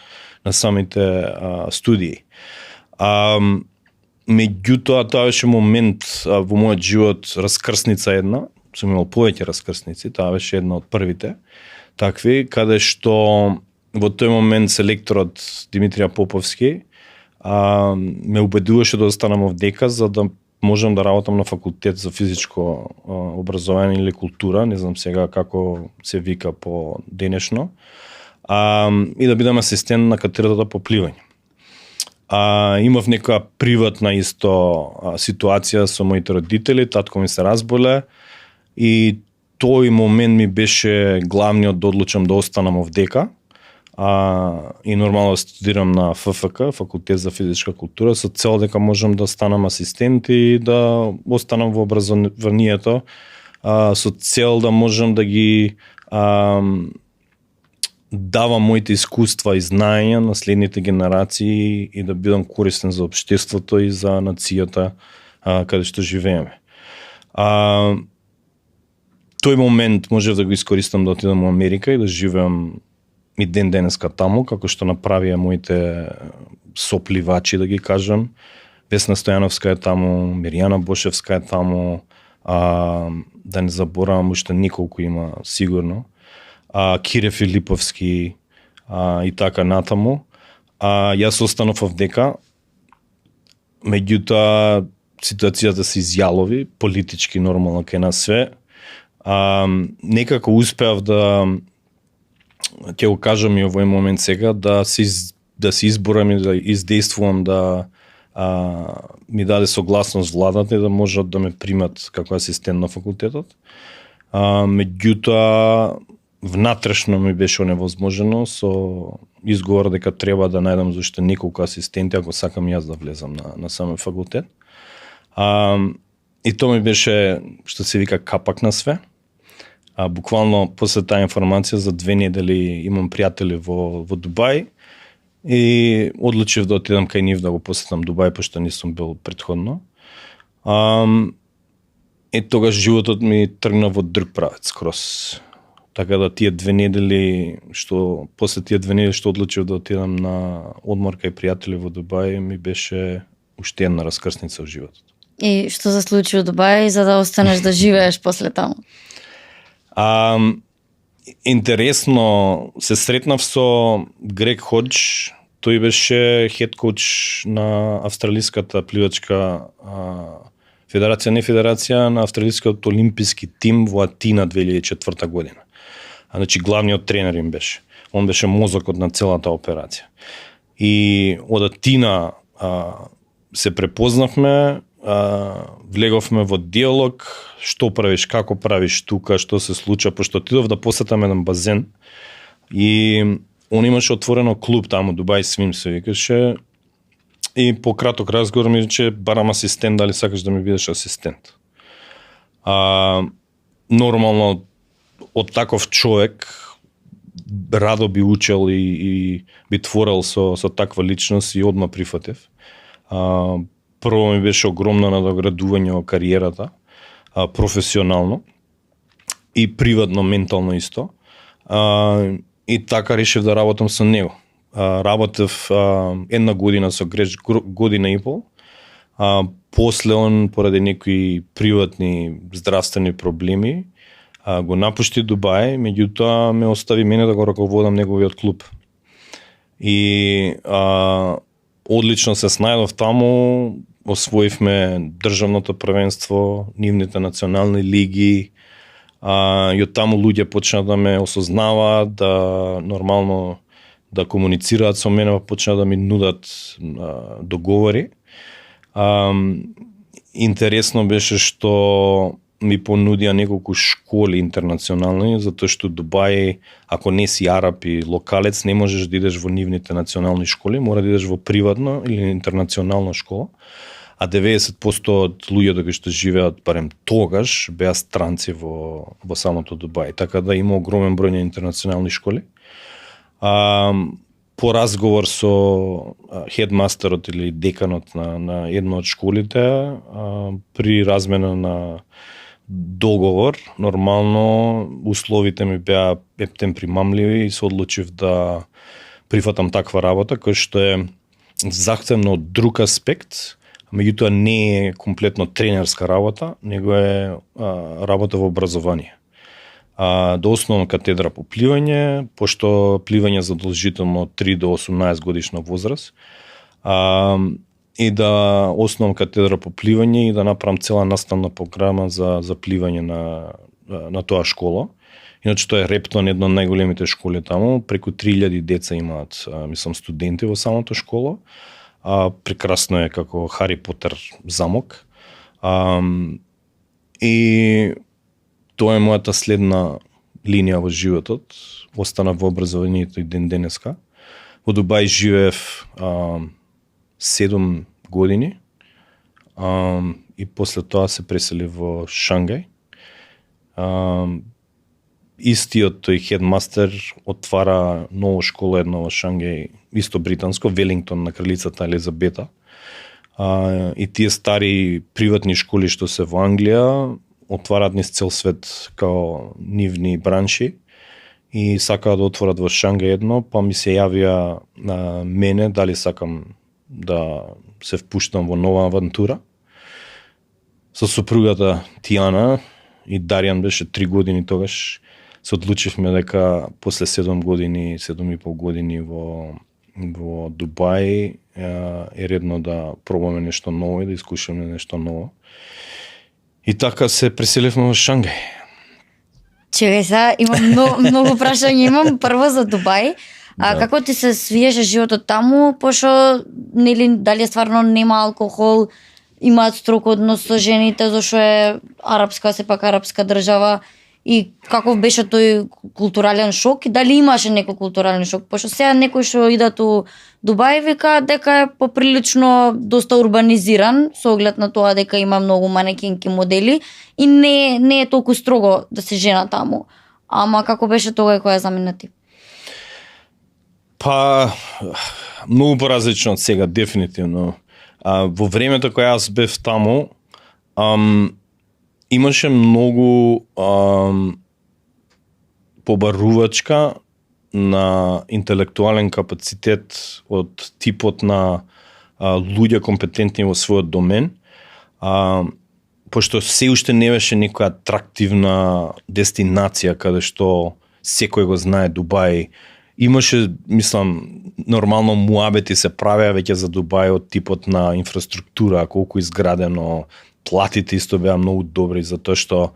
самите студии. Меѓутоа, тоа беше момент во мојот живот, раскрсница една, сум имал повеќе раскрсници, таа беше една од првите такви, каде што во тој момент селекторот Димитрија Поповски ме убедуваше да останам овдека за да можам да работам на факултет за физичко образование или култура, не знам сега како се вика по денешно, и да бидам асистент на катедрата по пливање. Имав некоја приватна исто ситуација со моите родители, татко ми се разболе и тој момент ми беше главниот да одлучам да останам овдека и нормално да студирам на ФФК, Факултет за физичка култура, со цел дека можам да станам асистент и да останам во образованието, со цел да можам да ги давам моите искуства и знаења на следните генерации и да бидам користен за општеството и за нацијата каде што живееме. Тој момент можев да го искористам да отидам во Америка и да живеам и ден денеска таму, како што направија моите сопливачи, да ги кажам. Весна Стојановска е таму, Мирјана Бошевска е таму, да не заборавам, уште неколку има сигурно. Кире Филиповски и така натаму. Јас останав овдека, меѓутоа ситуацијата се изјалови, политички нормално кај нас све. Некако успеав да, ќе го кажам и овој момент сега, да се изборам и да издействувам да ми даде согласност владата и да можат да ме примат како асистент на факултетот. Меѓутоа, внатрешно ми беше невозможно со изговор дека треба да најдам зашто неколку асистенти ако сакам јас да влезам на самиот факултет. И тоа ми беше, што се вика, капак на све. Буквално после таа информација за 2 недели имам пријатели во Дубај и одлучив да отидам кај нив да го посетам Дубај, пошто не сум бил претходно. И тогаш животот ми тргна во друг правец скроз. Така да тие 2 недели после тие 2 недели што одлучив да отидам на одмор кај пријатели во Дубај, ми беше уште една раскрсница во животот. И што се случи во Дубај за да останеш да живееш после таму? Интересно, се сретнав со Грег Ходж, тој беше хед коуч на австралиската пливачка федерација, не федерација, на австралискиот олимписки тим во Атина 2004 година. Значи главниот тренер им беше. Он беше мозокот на целата операција. И од Атина се препознавме, влеговме во диалог, што правиш, како правиш тука, што се случа, пошто отидов да посетам еден базен и он имаше отворено клуб таму, Дубај Свим се викаше, и по краток разговор ми рече, барам асистент, дали сакаш да ми бидеш асистент. Нормално, од таков човек радо би учел и би творел со таква личност и одма прифатив. Прво ми беше огромно надоградување во кариерата, професионално и приватно, ментално исто. и така решив да работам со него. Работев една година со Греч, година и пол. После он, поради некои приватни здравствени проблеми, го напушти Дубај, меѓутоа ме остави мене да го раководам неговиот клуб. И одлично се снајдов таму, освоивме државното првенство, нивните национални лиги, и од таму луѓе почна да ме осознаваат, да нормално да комуницираат со мене, почна да ми нудат договори. Интересно беше што ми понудија неколку школи интернационални, затоа што Дубај, ако не си араб и локалец, не можеш да идеш во нивните национални школи, мора да идеш во приватна или интернационална школа. А 90% од луѓето кои што живеат барем тогаш беа странци во самото Дубај, така да има огромен број на интернационални школи. По разговор со хедмастерот или деканот на една од школите, при размена на договор, нормално условите ми беа ептен примамливи и се одлучив да прифатам таква работа, која што е захтевно од друг аспект, меѓутоа не е комплетно тренерска работа, него е работа во образование. До основна катедра по пливање, пошто пливање задолжително од 3 до 18 годишна возраст, и да основна катедра по пливање и да направам цела наставна програма за пливање на тоа школа. Иначе тоа е Рептон, една од најголемите школи таму, преку 3000 деца имаат, мислам, студенти во самото школа. Прекрасно е како Хари Потер замок. И тоа е мојата следна линија во животот. Останав во образованието и ден денеска. Во Дубај живеев 7 години и после тоа се пресели во Шангај. Истиот тој хедмастер отвара нова школа една во Шангај, исто британско, Велингтон на кралицата Елизабета. И тие стари приватни школи што се во Англија отварат низ цел свет као нивни бранши и сакаат да отворат во Шангај едно, па ми се јавија на мене дали сакам да се впуштам во нова авантура. Со сопругата Тијана и Даријан беше 3 години тогаш, се одлучивме дека после 7 години, 7,5 години во Дубај е редно да пробаме нешто ново и да искушаме нешто ново. И така се преселивме во Шангај. Чекај сега, имам многу прашања имам. Прво за Дубај. Како ти се свиеше животот таму, пошто нели дали стварно нема алкохол, имаат строг однос со жените, зашто е арапска, сепак арапска држава, и каков беше тој културален шок и дали имаше некој културален шок, пошто сега некој што идат у Дубај вика дека е поприлично доста урбанизиран со оглед на тоа дека има многу манекенки модели и не е толку строго да се жена таму. Ама како беше тогаш кога ја замина ти? Па многу поразлично од сега, дефинитивно. Во времето кога јас бев таму, имаше многу побарувачка на интелектуален капацитет од типот на луѓе компетентни во својот домен, пошто се уште не беше некоја атрактивна дестинација каде што секој го знае Дубај. Имаше, мислам, нормално муабети се правеа веќе за Дубај од типот на инфраструктура, колку изградено, платите исто беа многу добри, затоа што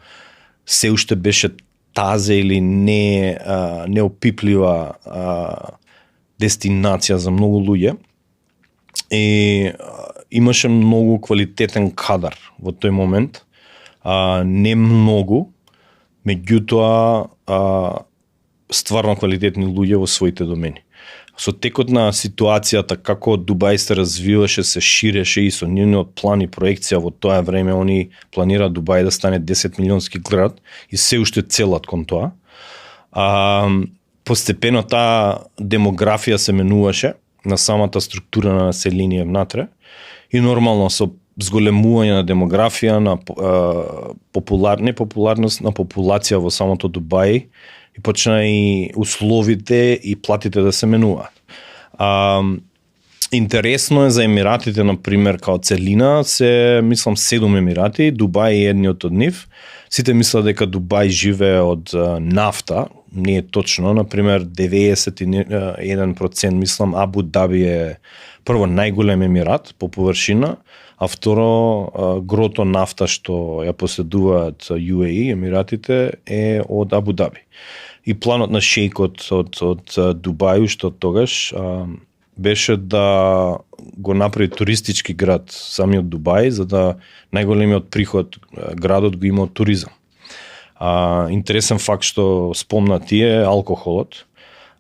се уште беше тазе или неопиплива дестинација за многу луѓе. И имаше многу квалитетен кадар во тој момент. Не многу, меѓутоа стварно квалитетни луѓе во своите домени. Со текот на ситуацијата, како Дубај се развиваше, се ширеше и со нивниот план и проекција во тоа време, они планираат Дубај да стане 10 милионски град и се уште целат кон тоа. Постепено таа демографија се менуваше на самата структура на население внатре и нормално со зголемување на демографија, на популарност на популација во самото Дубај и почна и условите и платите да се менуваат. Интересно е за Емиратите, например, као целина, мислам 7 Емирати, Дубај е едниот од нив. Сите мислат дека Дубај живее од нафта, не е точно, например 91% мислам Абу Даби е прво најголем Емират по површина, а второ грото нафта што ја поседуваат UAE, Емиратите, е од Абу Даби. И планот на шејкот од Дубај што тогаш беше да го направи туристички град самиот Дубај, за да најголемиот приход градот го има од туризам. Интересен факт што спомна тие алкохолот.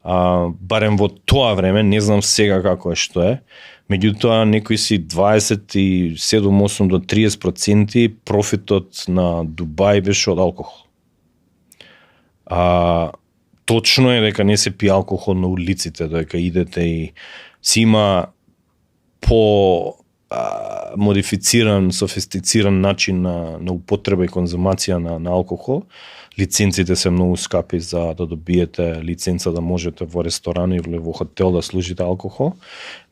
Барем во тоа време, не знам сега како е што е, меѓутоа некои си 27-8 до 30% профитот на Дубај беше од алкохол. Точно е дека не се пие алкохол на улиците, дека идете и си има по модифициран, софистициран начин на употреба и конзумација на алкохол. Лиценците се многу скапи за да добиете лиценца да можете во ресторан или во хотел да служите алкохол.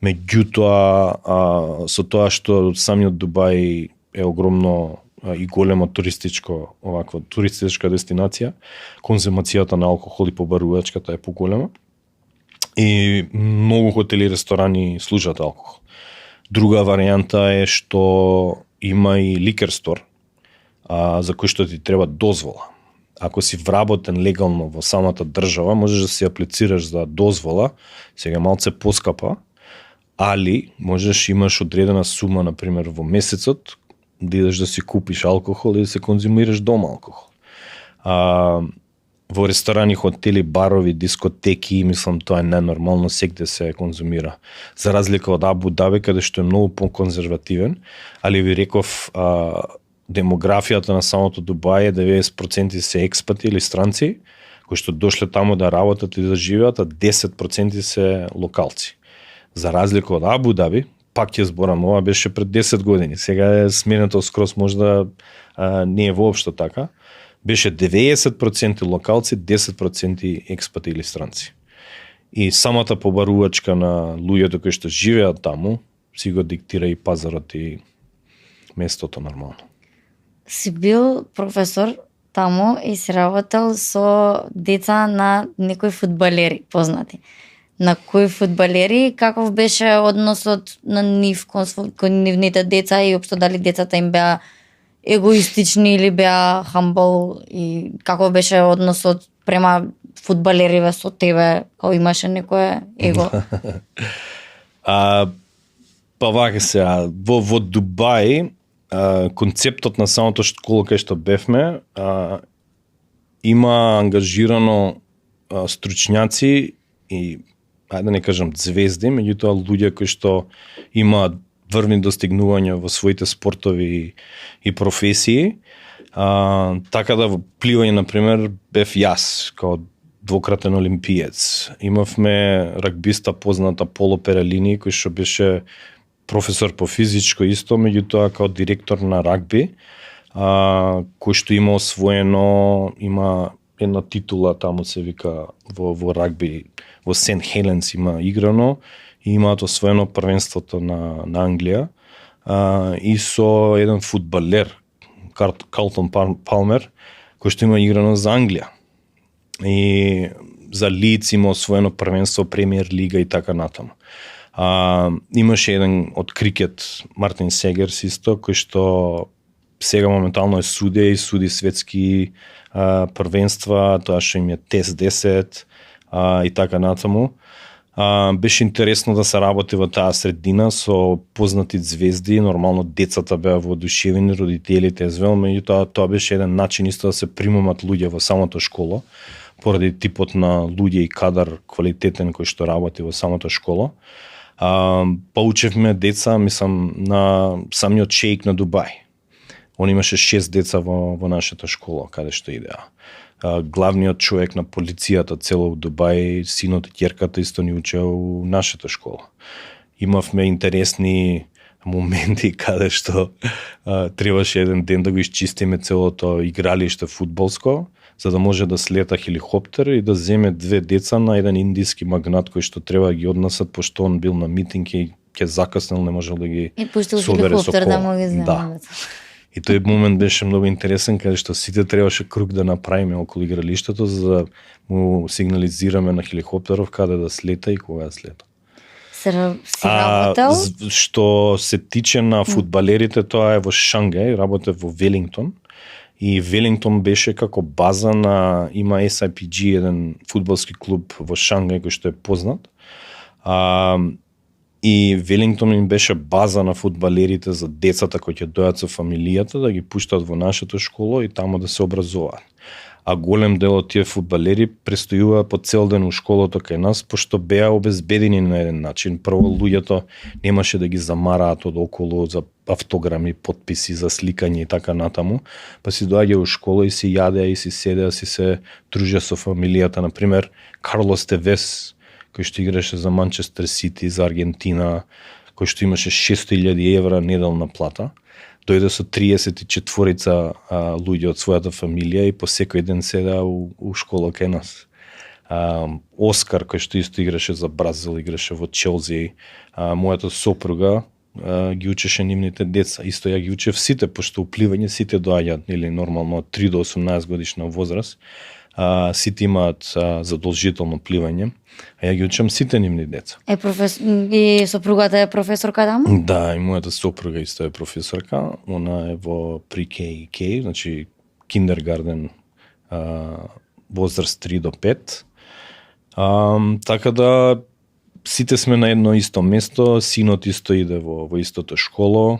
Меѓутоа, со тоа што самиот Дубај е огромно и голема туристичка дестинација, конзумацијата на алкохол и побарувачката е поголема. И многу хотели и ресторани служат алкохол. Друга варијанта е што има и ликер стор, за кој што ти треба дозвола. Ако си вработен легално во самата држава, можеш да си аплицираш за дозвола, сега малце поскапа, али можеш имаш одредена сума, например, во месецот, да идеш да си купиш алкохол и да се конзумираш дома алкохол. Во ресторани, хотели, барови, дискотеки, мислам тоа е ненормално, секде се конзумира. За разлика од Абу Даби, каде што е многу по-конзервативен, али ви реков, демографијата на самото Дубај е 90% се експати или странци, кои што дошле таму да работат и да живеат, а 10% се локалци. За разлика од Абу Даби, пак ќе зборам, ова беше пред 10 години, сега е сменето скроз, можда не е воопшто така. Беше 90% локалци, 10% експати или странци. И самата побарувачка на луѓето кои што живеат таму, си го диктира и пазарот и местото нормално. Си бил професор таму и си работел со деца на некои фудбалери познати. На кои фудбалери, каков беше односот на нив кон нивните деца и општо дали децата им беа егоистични или беа хамбол и како беше односот према фудбалериве со тебе, кога имаше некое его? Па вака сега, во Дубај концептот на самото школа кај што бевме има ангажирано стручњаци и ајде да не кажам звезди, меѓутоа луѓе кои што имаат врвни достигнувања во своите спортови и професии. Така да во пливање, например, бев јас, као двократен олимпиец. Имавме рагбиста позната Поло Перелини, кој што беше професор по физичко исто, меѓутоа као директор на рагби, кој што има освоено, има една титула, таму се вика во рагби, во Сент Хеленс има играно, и имаат освоено првенството на Англија, и со еден фудбалер, Карлтон Палмер, кој што има играно за Англија. И за Лиц има освоено првенство, Премиер лига и така натаму. Имаше еден од крикет, Мартин Сегерс исто, кој што сега моментално е судија и суди светски првенства, тоа што им е Тест 10 и така натаму. Беше интересно да се работи во таа средина со познати звезди, нормално децата беа воодушевени, родителите звел, меѓутоа тоа беше еден начин исто да се примамат луѓе во самата школа, поради типот на луѓе и кадар квалитетен кој што работи во самата школа. Поучевме деца, мислам, на самиот шејк на Дубај. Он имаше 6 деца во нашата школа, каде што идеа. Главниот човек на полицијата цело во Дубај, синот и ќерката исто ни учеа у нашата школа. Имавме интересни моменти каде што требаше еден ден да го исчистиме целото игралиште фудбалско, за да може да слета хеликоптер и да земе 2 деца на еден индиски магнат кој што треба да ги однесат, пошто он бил на митинг и ќе закаснал, не можел да ги И пуштил собере со хеликоптер да кола. му ги земе. Да. И тој момент беше многу интересен, каде што сите требаше круг да направиме околу игралиштето, за да му сигнализираме на хеликоптеров каде да слета и кога да слета. Си работел? Што се тиче на фудбалерите, тоа е во Шангај, работев во Велингтон. И Велингтон беше како база на, има SIPG, еден фудбалски клуб во Шангај кој што е познат. И Велингтон им беше база на фудбалерите за децата кои ќе дојдат со фамилијата, да ги пуштат во нашето школо и тамо да се образуваат. А голем дел од тие фудбалери престојуваа по цел ден у школото кај нас, пошто беа обезбедени на еден начин. Прво луѓето немаше да ги замараат од околу за автограми, подписи, за сликање и така натаму, па си доаѓа у школа и си јадеа и си седеа, си се дружеа со фамилијата. Например, Карлос Тевес, кој што играше за Манчестер Сити, за Аргентина, кој што имаше 600.000 евра неделна плата, дојде со 34 луѓе од својата фамилија и по секој ден седеа у школа кај нас. Оскар, кој што исто играше за Бразил, играше во Челси, мојата сопруга ги учеше нивните деца. Исто ја ги учев сите, пошто у пливање сите доаѓаат, или нормално од 3 до 18 годишна возраст, сите имаат задолжително пливање, а ја ги учам сите нивни деца. И сопругата е професорка таму? Да, и мојата сопруга исто е професорка, она е во pre-K, значи киндергарден, возраст 3 до 5. Така да сите сме на едно исто место, синот исто иде во истото школо.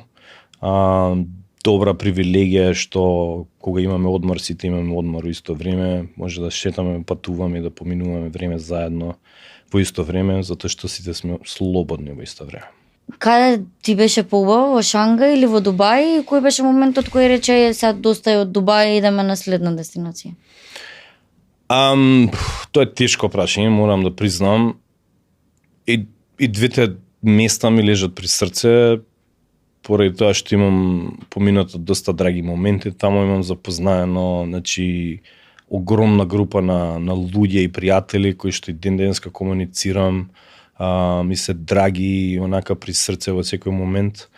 Добра привилегија е што кога имаме одмор, сите имаме одмор во исто време, може да шетаме, патуваме и да поминуваме време заедно во исто време, затоа што сите сме слободни во исто време. Каде ти беше поубаво, во Шангај или во Дубај? И кој беше моментот кој рече сега доста е од Дубај, идеме на следна дестинација? Тоа е тешко прашање, морам да признам. И двете места ми лежат при срце, поради тоа што имам поминато доста драги моменти, таму имам запознаено, значи, огромна група на луѓе и пријатели кои што и ден-денеска комуницирам, ми се драги, онака при срце во секој момент.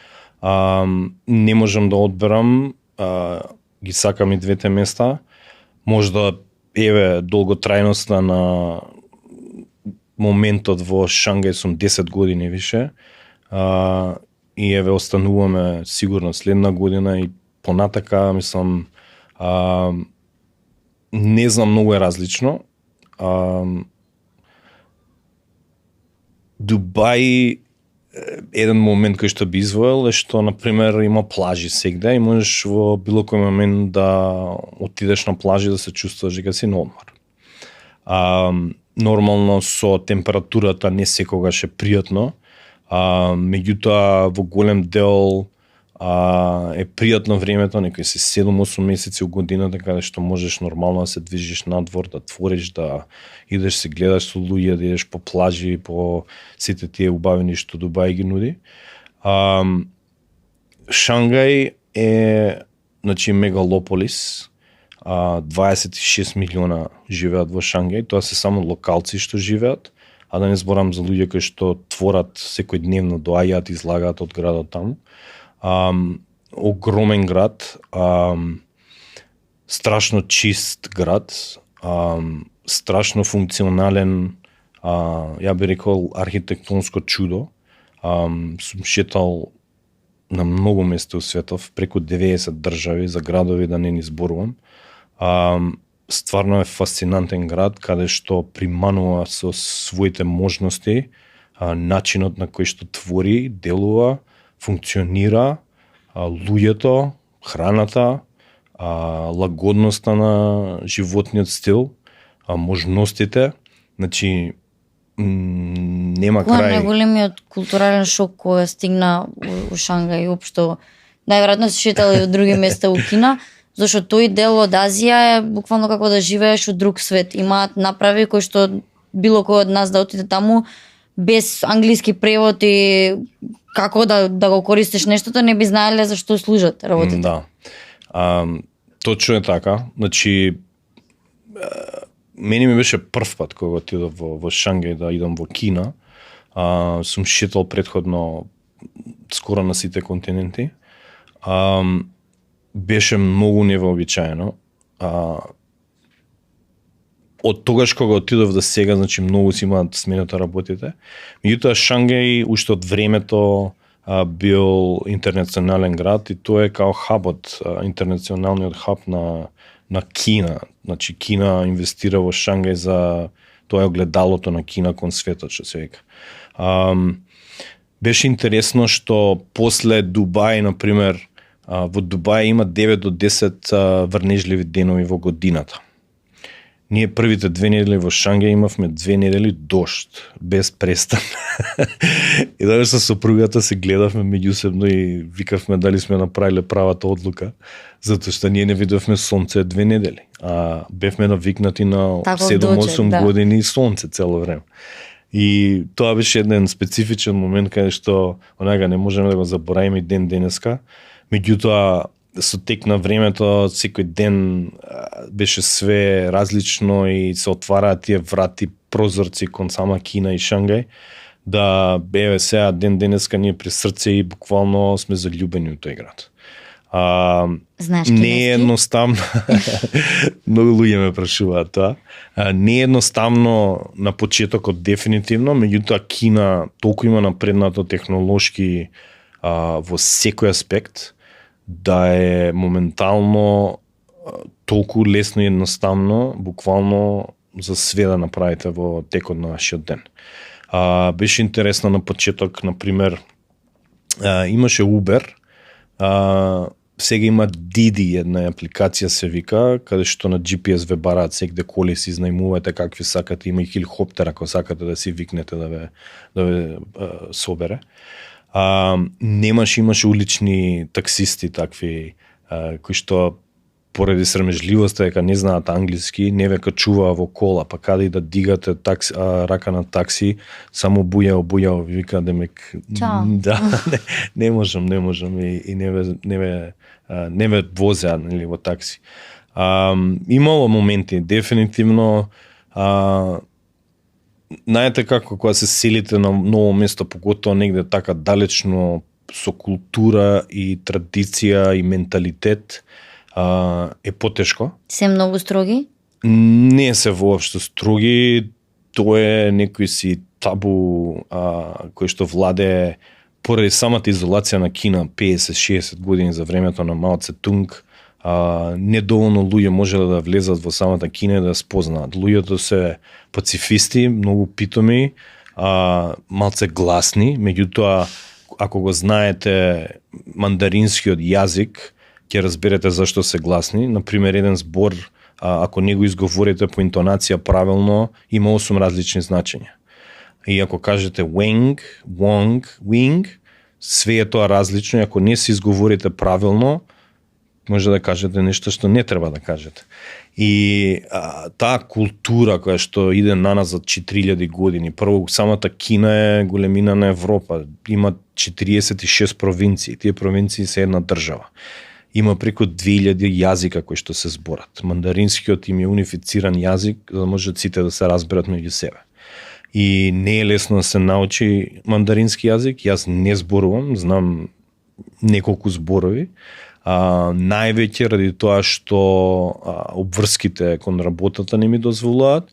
Не можам да одберам, ги сакам и двете места. Можда еве долготрајноста на моментот во Шангај сум 10 години више. И еве остануваме сигурно следна година и понатака, мислам, не знам, многу е различно. Дубај, еден момент кој што би извоел е што, например, има плажи сегде и можеш во било кој момент да отидеш на плажи да се чувствуваш дека си на одмор. Нормално со температурата не секогаш е пријатно, меѓутоа во голем дел е пријатно времето, некои се 7-8 месеци у годината каде што можеш нормално да се движиш надвор, да твориш, да идеш се гледаш со луѓе, да идеш по плажи, по сите тие убавини што Дубај ги нуди. Шангај е, значи, мегалополис, 26 милиона живеат во Шангај, тоа се само локалци што живеат, а да не зборам за луѓе кои што творат секојдневно, доаѓаат, излагаат од градот таму. Огромен град, страшно чист град, страшно функционален, ја би рекол архитектонско чудо. Сум шетал на многу места у светов, преку 90 држави, за градови да не ни зборувам. Стварно е фасцинантен град, каде што приманува со своите можности, начинот на кој што твори, делува, функционира, луѓето, храната, лагодноста на животниот стил, можностите, значи нема крај. Кој е најголемиот културален шок кој стигна у Шангај и општо? Најверојатно се шетал и од други места у Кина, зашто тој дел од Азија е буквално како да живееш од друг свет. Имаат направи кои што било кој од нас да отиде таму без англиски превод и како да го користиш нештото, не би знаеле за што служат работите. Да. Точно е така. Значи, мене ми беше прв пат кога отидов во Шангај да идам во Кина. Сум шетал предходно скоро на сите континенти. Беше многу невообичаено. Од тогаш кога отидов до сега, значи многу си имаат смената работите. Меѓутоа Шангај уште од времето бил интернационален град и тоа е као хабот, интернационалниот хаб на Кина. Значи Кина инвестира во Шангај за тоа е огледалото на Кина кон светот, што се вика. Беше интересно што после Дубај, например, во Дубај има 9 до 10 врнежливи денови во годината. Ние првите 2 недели во Шангај имавме 2 недели дожд, без престан. И дали со сопругата се гледавме меѓусебно и викавме дали сме направиле правата одлука, затоа што ние не видовме сонце 2 недели. Бевме навикнати на 7-8 години сонце цело време. И тоа беше еден специфичен момент каде што онака не можеме да го заборавиме ден денеска. Меѓутоа со тек на времето секој ден беше све различно и се отвараат тие врати, прозорци кон сама Кина и Шангај, да еве сега ден денеска ние при срце и буквално сме заљубени у тој град. Знаеш не е едноставно. Многу луѓе ме прашуваат тоа. Не е едноставно на почетокот дефинитивно, меѓутоа Кина толку има напреднато технолошки во секој аспект да е моментално толку лесно и едноставно, буквално за све да направите во текот на нашиот ден. Беше интересно на почеток, например, имаше Uber, сега има Didi, една апликација се вика, каде што на GPS ве бараат секде коли си изнајмувате какви сакате, има и хеликоптер ако сакате да си викнете да ве собере. Имаше улични таксисти такви кои што поради срамежливоста дека не знаат англиски, не ве качуваа во кола, па каде и да дигате рака на такси, само бујао, вика демек да, не можам и не ве возеа нели во такси. Имало моменти дефинитивно. Знаете како кога се селите на ново место, поготоа негде така далечно со култура и традиција и менталитет, е потешко. Се многу строги? Не се воопшто строги, тоа е некој си табу кој што владее поради самата изолација на Кина 50-60 години за времето на Мао Цетунг. Недоволно луѓе можеле да влезат во самата Кина и да спознаат. Луѓето се пацифисти, многу питоми, малце гласни, меѓутоа ако го знаете мандаринскиот јазик, ќе разберете зашто се гласни. Например, еден збор, ако не го изговорите по интонација правилно, има 8 различни значења. И ако кажете weng, wong, wing, све е тоа различно и ако не се изговорите правилно, може да кажете нешто што не треба да кажете. И таа култура која што иде наназад 4000 години, прво самата Кина е големина на Европа, има 46 провинции, тие провинции се една држава. Има преку 2000 јазика кои што се зборат. Мандаринскиот им е унифициран јазик, за да можат сите да се разберат меѓу себе. И не е лесно да се научи мандарински јазик, јас не зборувам, знам неколку зборови, највеќе ради тоа што обврските кон работата не ми дозволуваат,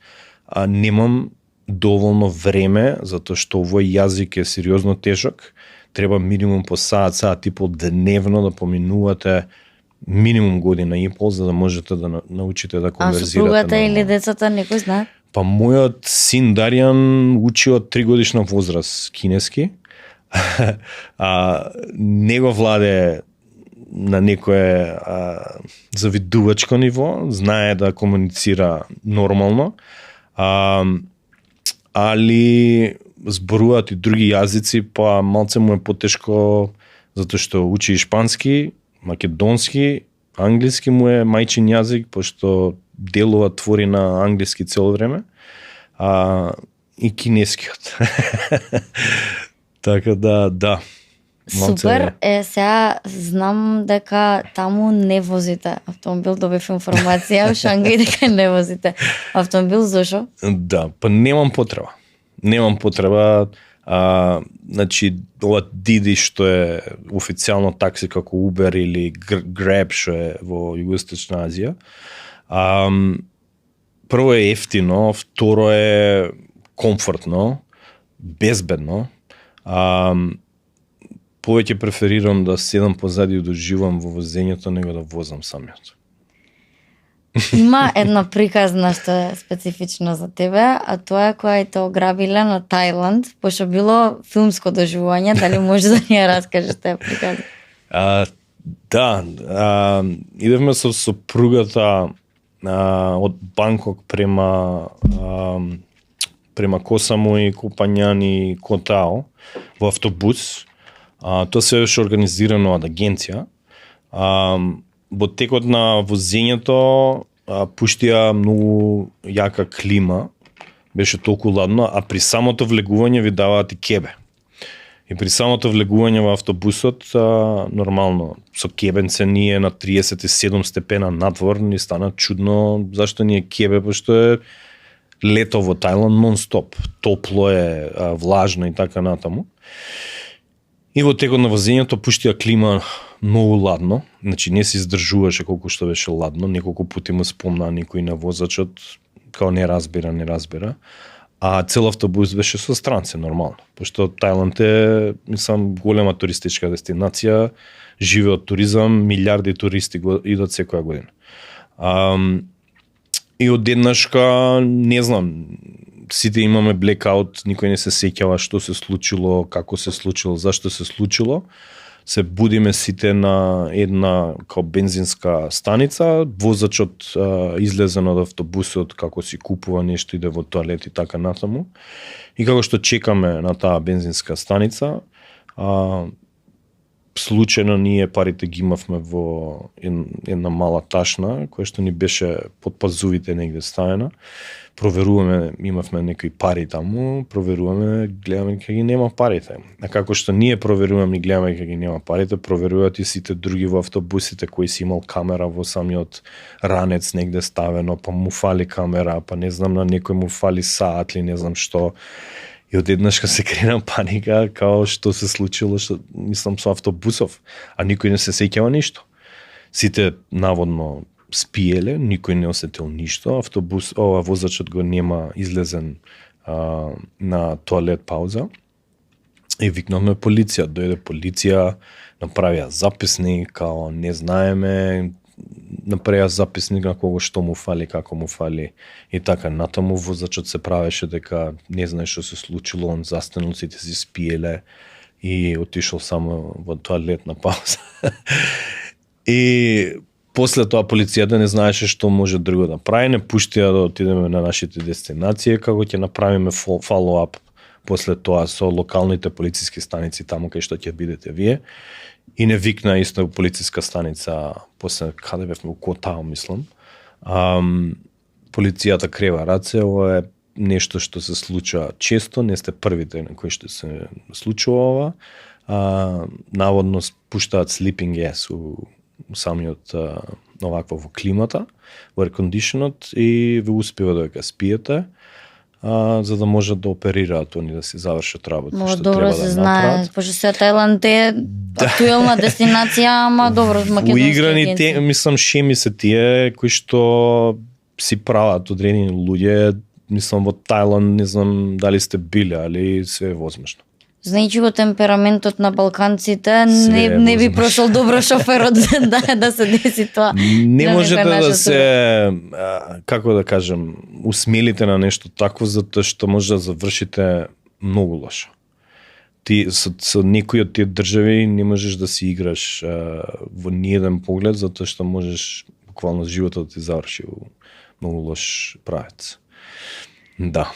немам доволно време, затоа што овој јазик е сериозно тежок, треба минимум по саат и пол дневно да поминувате минимум година и пол, за да можете да научите да конверзирате. А супругата или децата некој знае? Па мојот син Даријан учи од 3 годишна возраст кинески. Не го владее на некое завидувачко ниво, знае да комуницира нормално, али зборуваат и други јазици, па малце му е потешко затоа што учи и шпански, македонски, англиски му е мајчин јазик, пошто делува твори на англиски цело време, и кинескиот. Така да. Супер, сега знам дека таму не возите автомобил, добив информација у Шангај дека не возите автомобил, зошо? Да, па немам потреба. Немам потреба, значи, ова Диди што е официјално такси како Uber или Grab што е во Југоисточна Азија, прво е ефтино, второ е комфортно, безбедно, повеќе преферирам да седам позади и да уживам во возењето него да возам самиот. Има една приказна што е специфична за тебе, а тоа е која те ограбиле на Тајланд, пошто било филмско доживување, дали може да ни ја раскажеш таа приказна? Да, идевме со сопругата од Банкок према Коса Самуи, Копањани, Котао во автобус. Тоа се беше организирано од агенција. Во текот на возењето пуштија многу јака клима, беше толку ладно, а при самото влегување ви даваат и кебе. И при самото влегување во автобусот, нормално, со кебенце ние на 37 степена надвор, ни стана чудно зашто ни е кебе, пошто е лето во Тајланд нон-стоп. Топло е, влажно и така натаму. И во текот на возењето пуштија клима многу ладно, значи не се издржуваше колку што беше ладно, неколку пати му спомна никој на возачот, као не разбира, а цел автобус беше со странци нормално, пошто Тајланд е, мислам, голема туристичка дестинација, живе од туризам, милиарди туристи идат секоја година. И одеднашка, не знам, сите имаме блекаут, никој не се сеќава што се случило, како се случило, зашто се случило. Се будиме сите на една као бензинска станица, возачот излезен од автобусот како си купува нешто, иде во тоалет и така натаму. И како што чекаме на таа бензинска станица, случајно ние парите ги имавме во една мала ташна, која што ни беше под пазувите негде ставена. Проверуваме, имавме некои пари таму, проверуваме, гледаме кога ги нема парите. А како што ние проверуваме и гледаме кога ги нема парите, проверуваат и сите други во автобусите кои си имал камера во самиот ранец негде ставено, па му фали камера, па не знам на некој му фали саат или не знам што. И одеднашка се крена паника, као што се случило, што, мислам, со автобусов, а никој не се сеќава ништо. Сите наводно спиеле, никој не осетил ништо, возачот го нема излезен на тоалет пауза. И викнавме полиција, дојде полиција, направија записник, као не знаеме, направија записник на кого што му фали, како му фали и така натаму. Возачот се правеше дека не знае што се случило, он застанал, сите си спиеле и отишол само во тоалет на пауза. И после тоа полицијата не знаеше што може друго да прави, не пуштија да отидеме на нашите дестинации, како ќе направиме follow-up после тоа со локалните полициски станици таму кај што ќе бидете вие. И не викна исто полициска станица, после каде бевме у Котао, мислам. Полицијата крева раце, ова е нешто што се случува често, не сте првите на кои што се случува ова. Наводно пуштаат sleeping gas у самиот овакво во климата, во air-conditionот и ви успива дека спиете, за да можат да оперираат они да си завршат работа. Може добро се знае, пошто се Тајланд е актуелна дестинација, ама добро македонски уиграни те, мислам, шеми се тие кои што си прават одредени луѓе, мислам во Тајланд, не знам дали сте биле, али се е возможно. Знајќи го темпераментот на балканците, не би прошол добро шоферот да се деси тоа. Не можете да се, како да кажем, усмелите на нешто такво, затоа што може да завршите многу лошо. Ти со некои од тие држави не можеш да си играш во ниеден поглед, затоа што можеш буквално животот да ти заврши во многу лош правец. Да.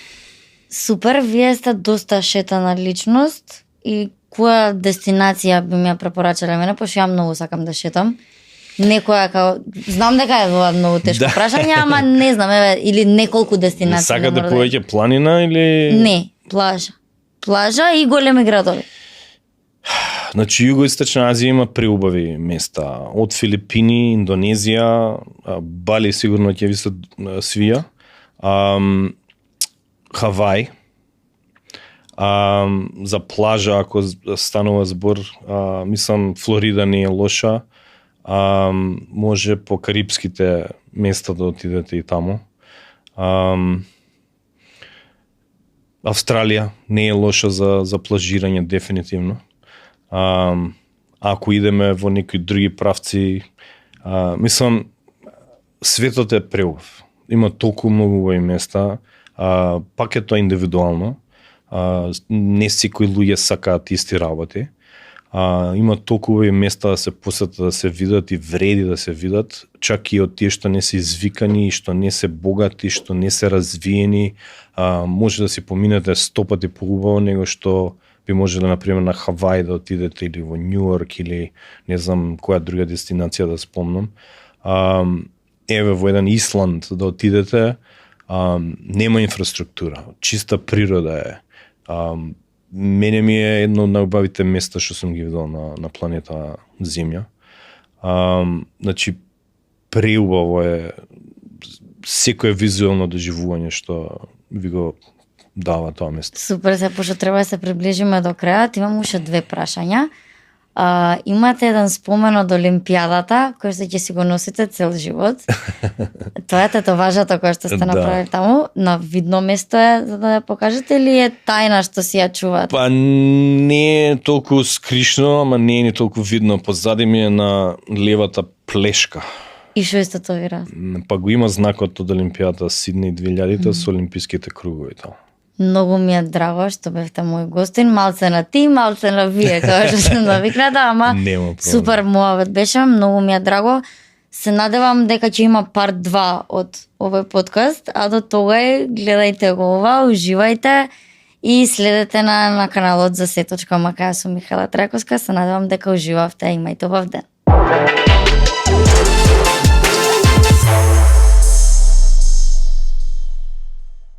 Супер, вие сте доста шетана личност и која дестинација би ми ја препорачале мене, пошто ја многу сакам да шетам. Некоја као, знам дека е тоа многу тешко прашање, ама не знам, еве, или неколку дестинации. Сакате повеќе планина или Не, плажа. Плажа и големи градови. Значи Југоисточна Азија има преубави места. Од Филипини, Индонезија, Бали сигурно ќе ви се свија. Хавај. За плажа, ако станува збор, мислам Флорида не е лоша. Може по карипските места да отидете и таму. Австралија не е лоша за плажирање дефинитивно. Ако идеме во некои други правци, мислам светот е преубав. Има толку многу убави места, пак е тоа индивидуално. Не секои луѓе сакаат исти работи. Има толку убави места да се посетат, да се видат и вреди да се видат, чак и од тие што не се извикани, што не се богати, што не се развиени, може да си поминете 100 пати поубаво него што би можеле, например, на Хавај да отидете или во Њујорк или не знам која друга дестинација да спомнам. Еве во еден Исланд да отидете, нема инфраструктура, чиста природа е. Мене ми е едно од најубавите места што сум ги видел на планета Земја. Значи, преубаво е секое визуелно доживување што ви го дава тоа место. Супер, се пошто треба да се приближиме до крајот. Имам уште 2 прашања. Имате еден спомен од Олимпијадата, кој што ќе си го носите цел живот. Тоа е тетоважата која што сте направили таму. На видно место е за да ја покажете или е тајна што си ја чувате? Па не е толку скришно, ама не е ни толку видно. Позади ми е на левата плешка. И што исто вира? Па го има знакот од Олимпијата Сидни 2000 со олимписките кругови таму. Многу ми е драго што бевте мој гостин, малце на ти, малце на вие, како што сум навикната, ама супер муавет беше, многу ми е драго. Се надевам дека ќе има парт 2 од овој подкаст, а до тогаш гледајте го ова, уживајте и следете на каналот за се.ма, кај сум Михаела Трајковска. Се надевам дека уживавте, имајте убав ден.